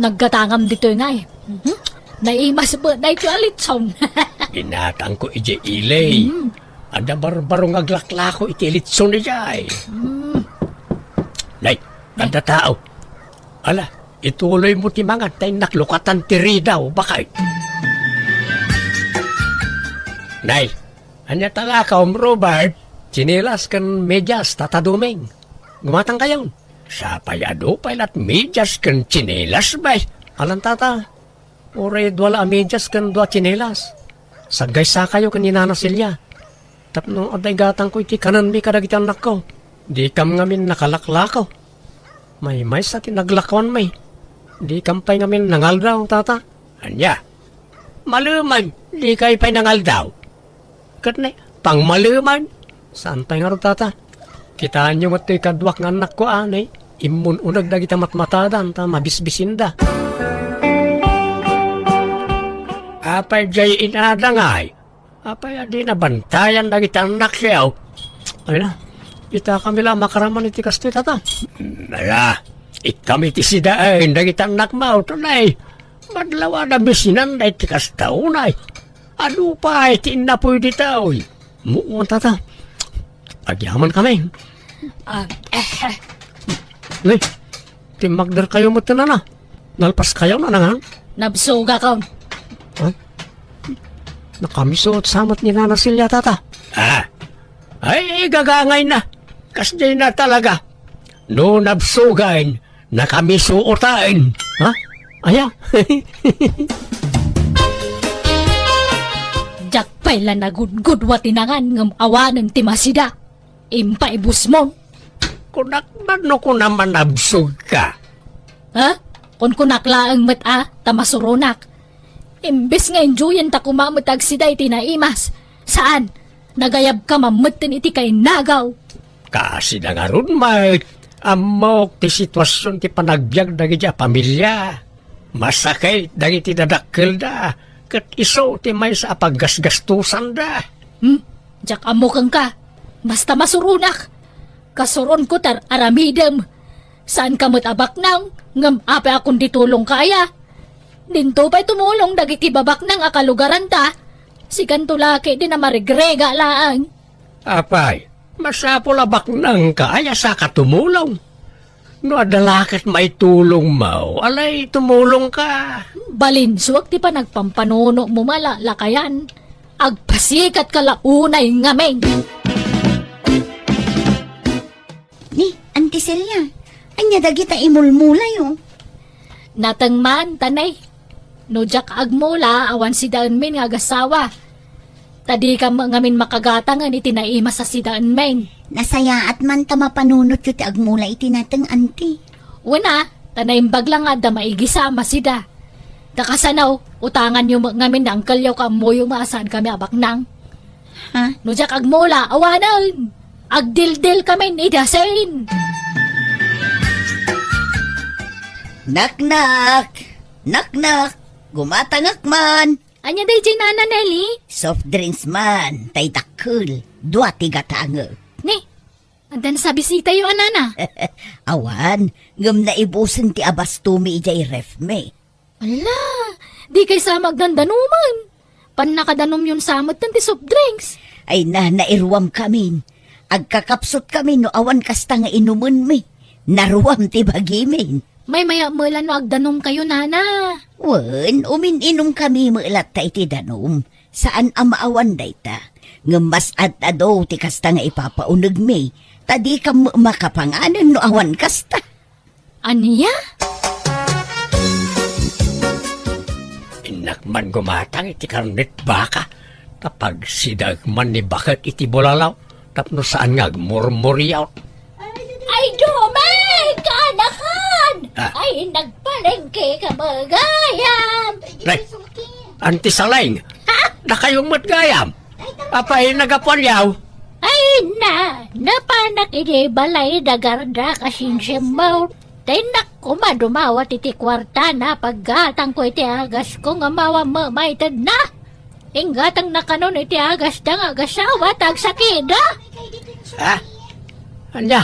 Naggatangam ditoy nga eh. Mhm. Naimas met daytoy a litson. Ginatangko idiay ili. Mm. Adda barbaro nga aglaklako iti litson idiay. Mm. Nay, adda tao. Ala, ituloymo ti mangan ta innak lukatan ti ridaw, baket. Nay, ania ta lakawem, Robert? Tsinelas ken medias, Tata Doming. Gumatangkayon. Sapay adu pay lat medias ken tsinelas, bay. Alan, Tata. Uray dua la a medias ken dua a tsinelas. Saggaysakayo ken ni Nana Celia. Tapno adda igatangko iti kanenmi kadagiti annakko. Dikam ngamin nakalaklako. Maymaysa ti naglakuanmi. Dikam pay ngamin nangaldaw, Tata. Ania? Maleman, dikay pay nangaldaw. Ket ne, pangmaleman. Saan pay ngarud, Tata? Kitaenyo met toy kaduak nga annakko a, ne, immun-uneg dagiti matmatadan ta mabisbisinda. Apay diay inadangay? Apay a di nabantayan dagiti annakyo? Ay na, Ita kami la makaraman iti kastoy, tata. Ala, ikkami ti sidaen dagiti annakmo, tunay. Madlawada bisinanda iti kasta unay. Adu pay ti innapuy ditoy. Muwan, tata. Agyaman kami. Ah, eh, Nay, timmagder kayo met, nana. Nalpas kayo, nanangan? Nabsugakon. Ay, nakamiso sa met ni Nana Celia, tata. Ah, ay, gagangay na. Kasdiay na talaga. No nabsugan, nakamiso utaen. Ha? Aya? Diak pay la nagudgudua ti nangan ngem awanen ti masida. Impaibusmon. Kunak man no kuna manabsog ka. Ha? Kunkunak laeng met a, ta masuronak. Imbes nga enjoyen ta kuma met agsida iti naimas. Saan? Nagayab ka mammetten iti kainagaw. Kasida ngarud met, ammok ti situasion ti panagbiag dagiti a pamilia. Masakit dagiti dadakkelda, ket isu ti maysa a paggasgastusanda. Hmm? Diak ammo kenka. Basta masuronak. Kasuronko ti ar-aramidem. Saanka met a baknang, ngem apay a kundi tulongka aya? Dinto pay tumulong dagiti babaknang a kalugaranta. Sikanto la ketdi a marigrega laeng. Apay, masapul a baknangka aya saka tumulong. No adda la ket maitulongmo, alay tumulongka. Balinsuak ti panagpampanunomo, malalakayan. Agpasikatka la unay ngamin. Ni, Auntie Celia, ania dagita imulmulayo? Nateng man, tanay. No diak agmula, awan sidaenmin nga agasawa. Ta dikam ngamin makagatangen iti naimas a sidaenmin. Nasayaat man ta mapanunotyo ti agmula iti nateng, Auntie. Wen a, ta naimbag la nga adda maigisa a masida. Ta kasano, utanganyo met ngamin ni angkelyo ken ammoyo nga saankami a baknang. Ha? No diak agmula, awanen. Agdildil kami ni Dasin. Naknak! Naknak! Gumatangak man! Ania daydiay, Nana Nelly? Soft drinks man, tay dakkel. Dua ti gatangek. Ni, adda nasabisitayo a nana? Awan, ngem naibusen ti abastomi idiay refmi. Ala, dikay sa magdandanoman. Pannakadanomyon sa metten ti soft drinks. Ay na, nairuamkamin. Agkakapsutkamin no awan kasta nga inumenmi. Naruam ti bagimin. Maymay-at met la no agdanomkayo, nana. Wen, umin-inumkami met latta iti danum. Saan a maawan dayta. Ngem mas ad-adu ti kasta nga ipapaunegmi. Ta dikam makapanganen no awan kasta. Ania? Innak man gumatang iti karnet baka, ta pagsidaek man ni baket iti bulalaw, tapno saan nga agmurmuriaw. Ay, Doming! Kaanakan! Ah. Ay, nagpalengke ka ba, gayam? Nay, Auntie Saleng, ha? Dakayo met gayam. Apay, nagapuan yaw? Ay na, napanak idi balay da Garda, kasinsiam mo. Tay nak koma dumawat iti kuartana, paggatangko iti agasko nga mawa-, ma-, maitedna. Inggatangna kanon iti agasda nga agasawa, ta agsakida. Ha? Ania?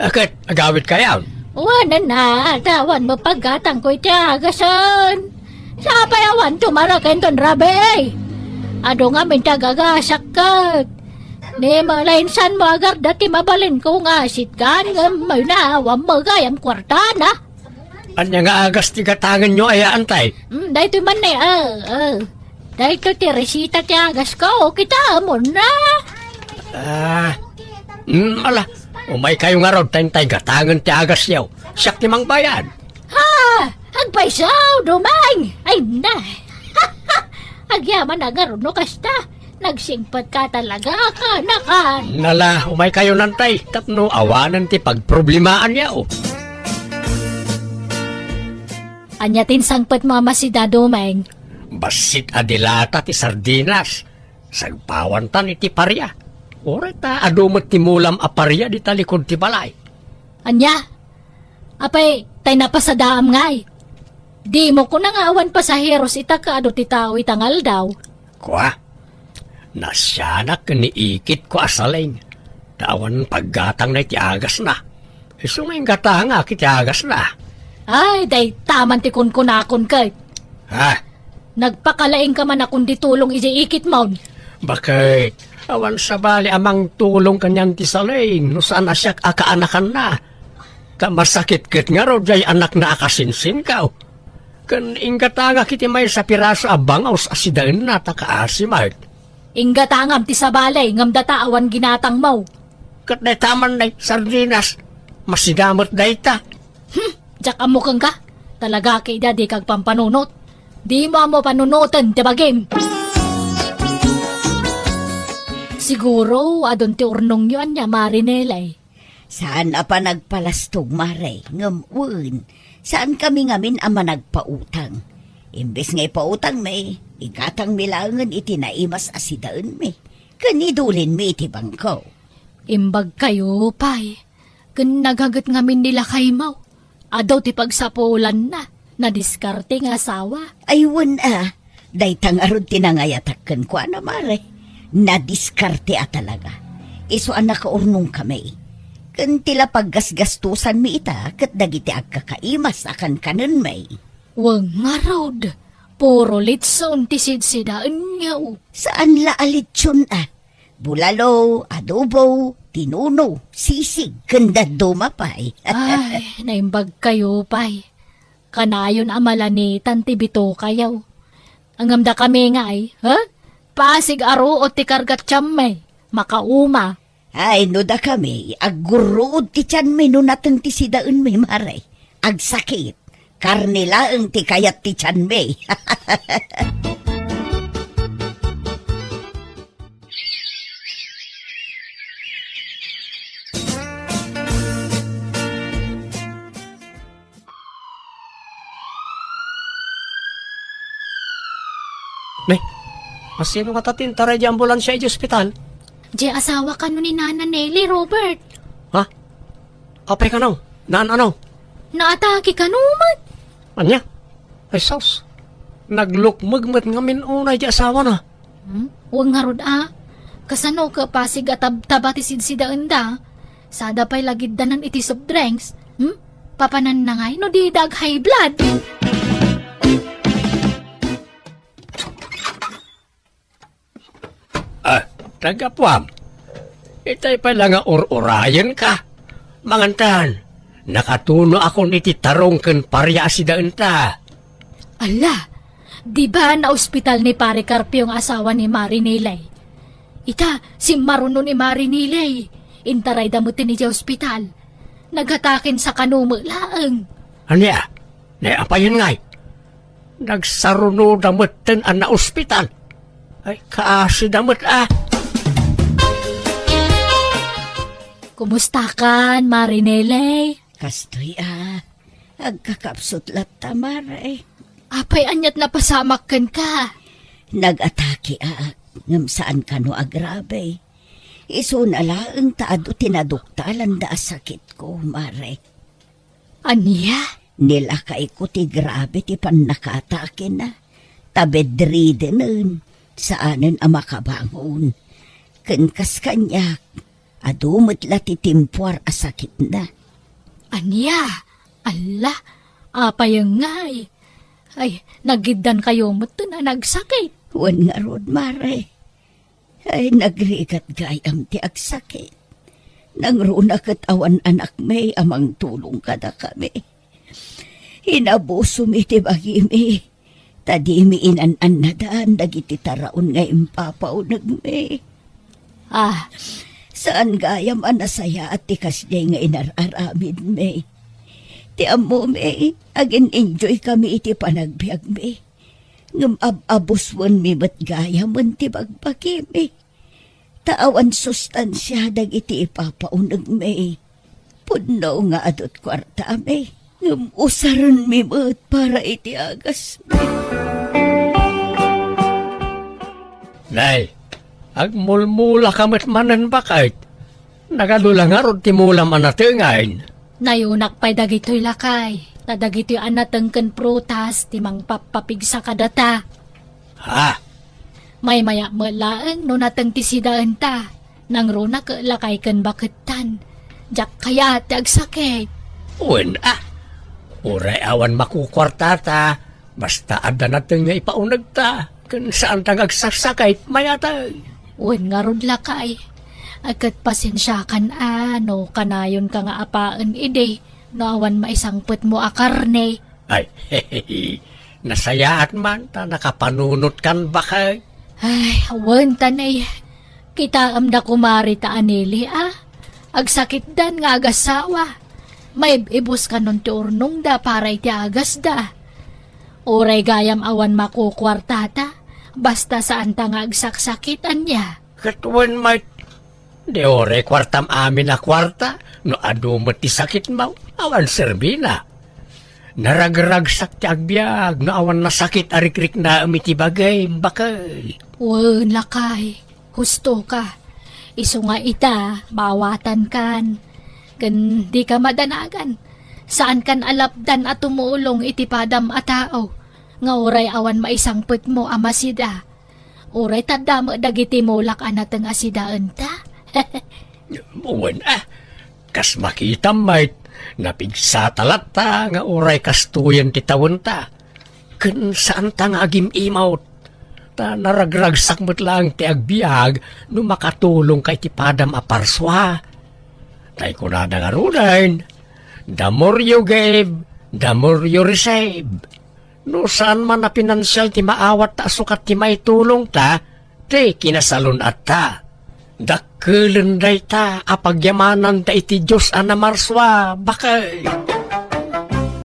Ket agawidkayon? Wen a, ta awan met paggatangko iti agasen. Sapay awan tumaraken ton rabii. Adu ngamin ti agagasak ket. Ni malainsanmo a Garda ti mabalinko nga asitkan, ngem mayna, awan met gayam kuartana. Ania nga agas ti gatangenyo aya, Antay? Mm, daytoy man ni, ah, ah. Daytoy ti resita ti agasko, kitaemon na. Ah, mm, ala, umaykayo ngarud, ta intay gatangen ti agasyo. Siak ti mangbayad. Ha? Agpayso, Doming! Ay na! Agyaman a ngarud no kasta. Nagsingpet ka talaga, kaanakan. Nala, umaykayo, Antay, tapno awanen ti pagproblemaanyo. Ania ti insangpetmo a masida, Doming? Bassit a dilata ti sardinas. Sagpawantan iti paria. Uray ta adu met ti mulam a paria dita likud ti balay. Ania? Apay, tay napasadaam ngay? Dimo kuna nga awan pasaheros ita ket adu ti tao ita nga aldaw? Kua, nasianak ken ni ikitko a Saleng. Ta awan paggatangna iti agasna. Isu nga inggatangak iti agasna. Ay, dayta man ti kunkunakon ket. Ha? Nagpakalaing ka man a kundi tulong idiay ikitmon. Bakit? Awan sabali a mangtulong kanian ti Saleng no saan a siak a kaanakanna. Ta masakit ket ngarud jay anakna a kasinsinkaw. Ken inggatangak iti maysa a piraso a bangus a sidaenna ta kaasi met. Inggatangam ti sabali ngem data awan ginatangmo. Ket dayta man nay sardinas, masida met dayta. Hmm, diak ammo kenka. Talaga ket dika agpampanunot. Dimo ammo panunoten ti bagim. Siguro, adun ti urnongyo ania, Mare Nelay. Saan a panagpalastog, Mare, ngem wen, saan kami ngamin a managpautang. Imbes nga ipautangmi, igatangmi laengen iti naimas a sidaenmi, ken idulinmi iti bangko. Imbag kayo pay, ken nagaget ngamin ni lakaymo. Adu ti pagsapulanna, nadiskarte nga asawa. Ay, wen a, dayta ngarud ti nangayatak kenkuana, Mare. Nadiskarte a talaga. Isu a nakaurnong kami. Ken ti la paggasgastosanmi ita ket dagiti agkakaimas a kankanenmi. Wen ngarud, puro litson ti sidsidaenyo. Saan la a litson a. Bulalo, adobo, tinuno, sisig, ken dadduma pay. Ay, naimbag kayo pay. Kanayon a malanitan ti bitokayo. Ngem dakami ngay, ha? Pasig a ruot ti kargat tianmi. Makauma. Ay, no dakami, aggurruod ti tianmi no nateng ti sidaenmi, Mare. Agsakit. Karne laeng ti kayat ti tianmi. Ne, asino nga tatin taray di ambulansia iti ospital? Di asawa kano ni Nana Nelly, Robert. Ha? Apay kano? Naan ano? Naatake kano met. Ania? Ay, sus. Naglukmeg met ngamin unay di asawana. Hmm? Wen ngarud a. Kasano ket pasig a tabtaba ti sidsidaenda? Sada pay lagiddanan iti soft drinks. Hmm? Papananna ngay no dida ag-high blood. Ah, tagapuam. Itay pay la nga ur-urayenka. Mangantan, nakatunoakon iti tarong ken paria a sidaenta. Ala, di ba naospital ni Pare Carpio nga asawa ni Mari Nilay? Ita, simmaruno ni Mari Nilay. Intarayda met idiay ospital. Nagataken sa kano met laeng. Ania? Ne, apayen ngay? Nagsarunoda metten a naospital. Ay, kaasida met a. Kumustakan, Mari Nilay? Kastoy a, agkakapsut latta, Mare. Apay aniat napasamak kenka? Nag-atake a, ngem saan kano a grabe. Isuna laeng ta adu ti naduktalanda a sakitko, Mare. Ania? Nilakayko ti grabe ti pannakatakena, ta bedridden, saanen a makabangon. Ken kas kaniak, adu met la ti timpuar a sakitna. Ania? Alla, apay ngay? Ay, nagiddan kayo met a nagsakit. Wen ngarud, Mare. Ay, nagrigat gayam ti agsakit. Nangruna ket awan anakmi a mangtulong kadakami. Inabusomi ti bagimi, ta dimi inan-annadan dagiti taraon nga impapaunegmi. Ah, saan gayam a nasayaat ti kasdiay nga inar-aramidmi. Ti ammomi, agin-enjoy kami iti panagbiagmi. Ngem ab-abuswenmi met gayamen ti bagbagimi. Ta awan sustansia dagiti ipapaunegmi. Pudno nga adut kuartami, ngem usarenmi met para iti agasmi. Nay, agmulmula ka met manen, baket. Nagadu la ngarud ti mulam a natengen. Nayunak pay dagitoy, lakay, ta dagitoy a nateng ken prutas ti mangpappapigsa kadata. Ha? Maymayat met laeng no nateng ti sidaenta. Nangruna ket lakay ken bakettan. Diak kayat ti agsakit. Wen a, uray awan makukuartata, basta adda nateng nga ipaunegta, ken saanta nga agsaksakit, mayatay. Wen ngarud lakay. Ay ket pasensiakan a no kanayonka nga apaen idi no awan maisangpetmo a karne. Ay, nasayaat man ta nakapanunotkan bakay. Ay, wen ta nay. Kitaem da kumari ta anili a. Agsakitdan nga agassawa. Maib-ibus kanon ti urnongda para iti agasda. Uray gayam awan makukuartata, basta saanta nga agsaksakit ania. Ket wen met, di uray kuartam amin a kuarta, no adu met ti sakitmo, awan serbina. Naragragsak ti agbiag no awan nasakit a rikriknaem iti bagim, bakay. Wen, lakay, husto ka. Isu nga ita, maawatankan. Ken di ka madanagan. Saankan a lapdan a tumulong iti padam a tao nga uray awan maisangpetmo a masida. Uray tadda met dagiti mulak a nateng a sidaenta. Wen a, kas makitam met, napigsata latta nga uray kastoyen ti tawenta. Ken saanta nga agim-imot. Ta naragragsak met laeng ti agbiag no makatulongka iti padam a parsua. Tay kunada ngaruden, "The more you give, the more you receive." No saan man a pinansial ti maawatta a sukat ti maitulongta, ti kinasalun-atta. Dakkelen dayta a pagyamananda iti Dios a namarsua, bakay.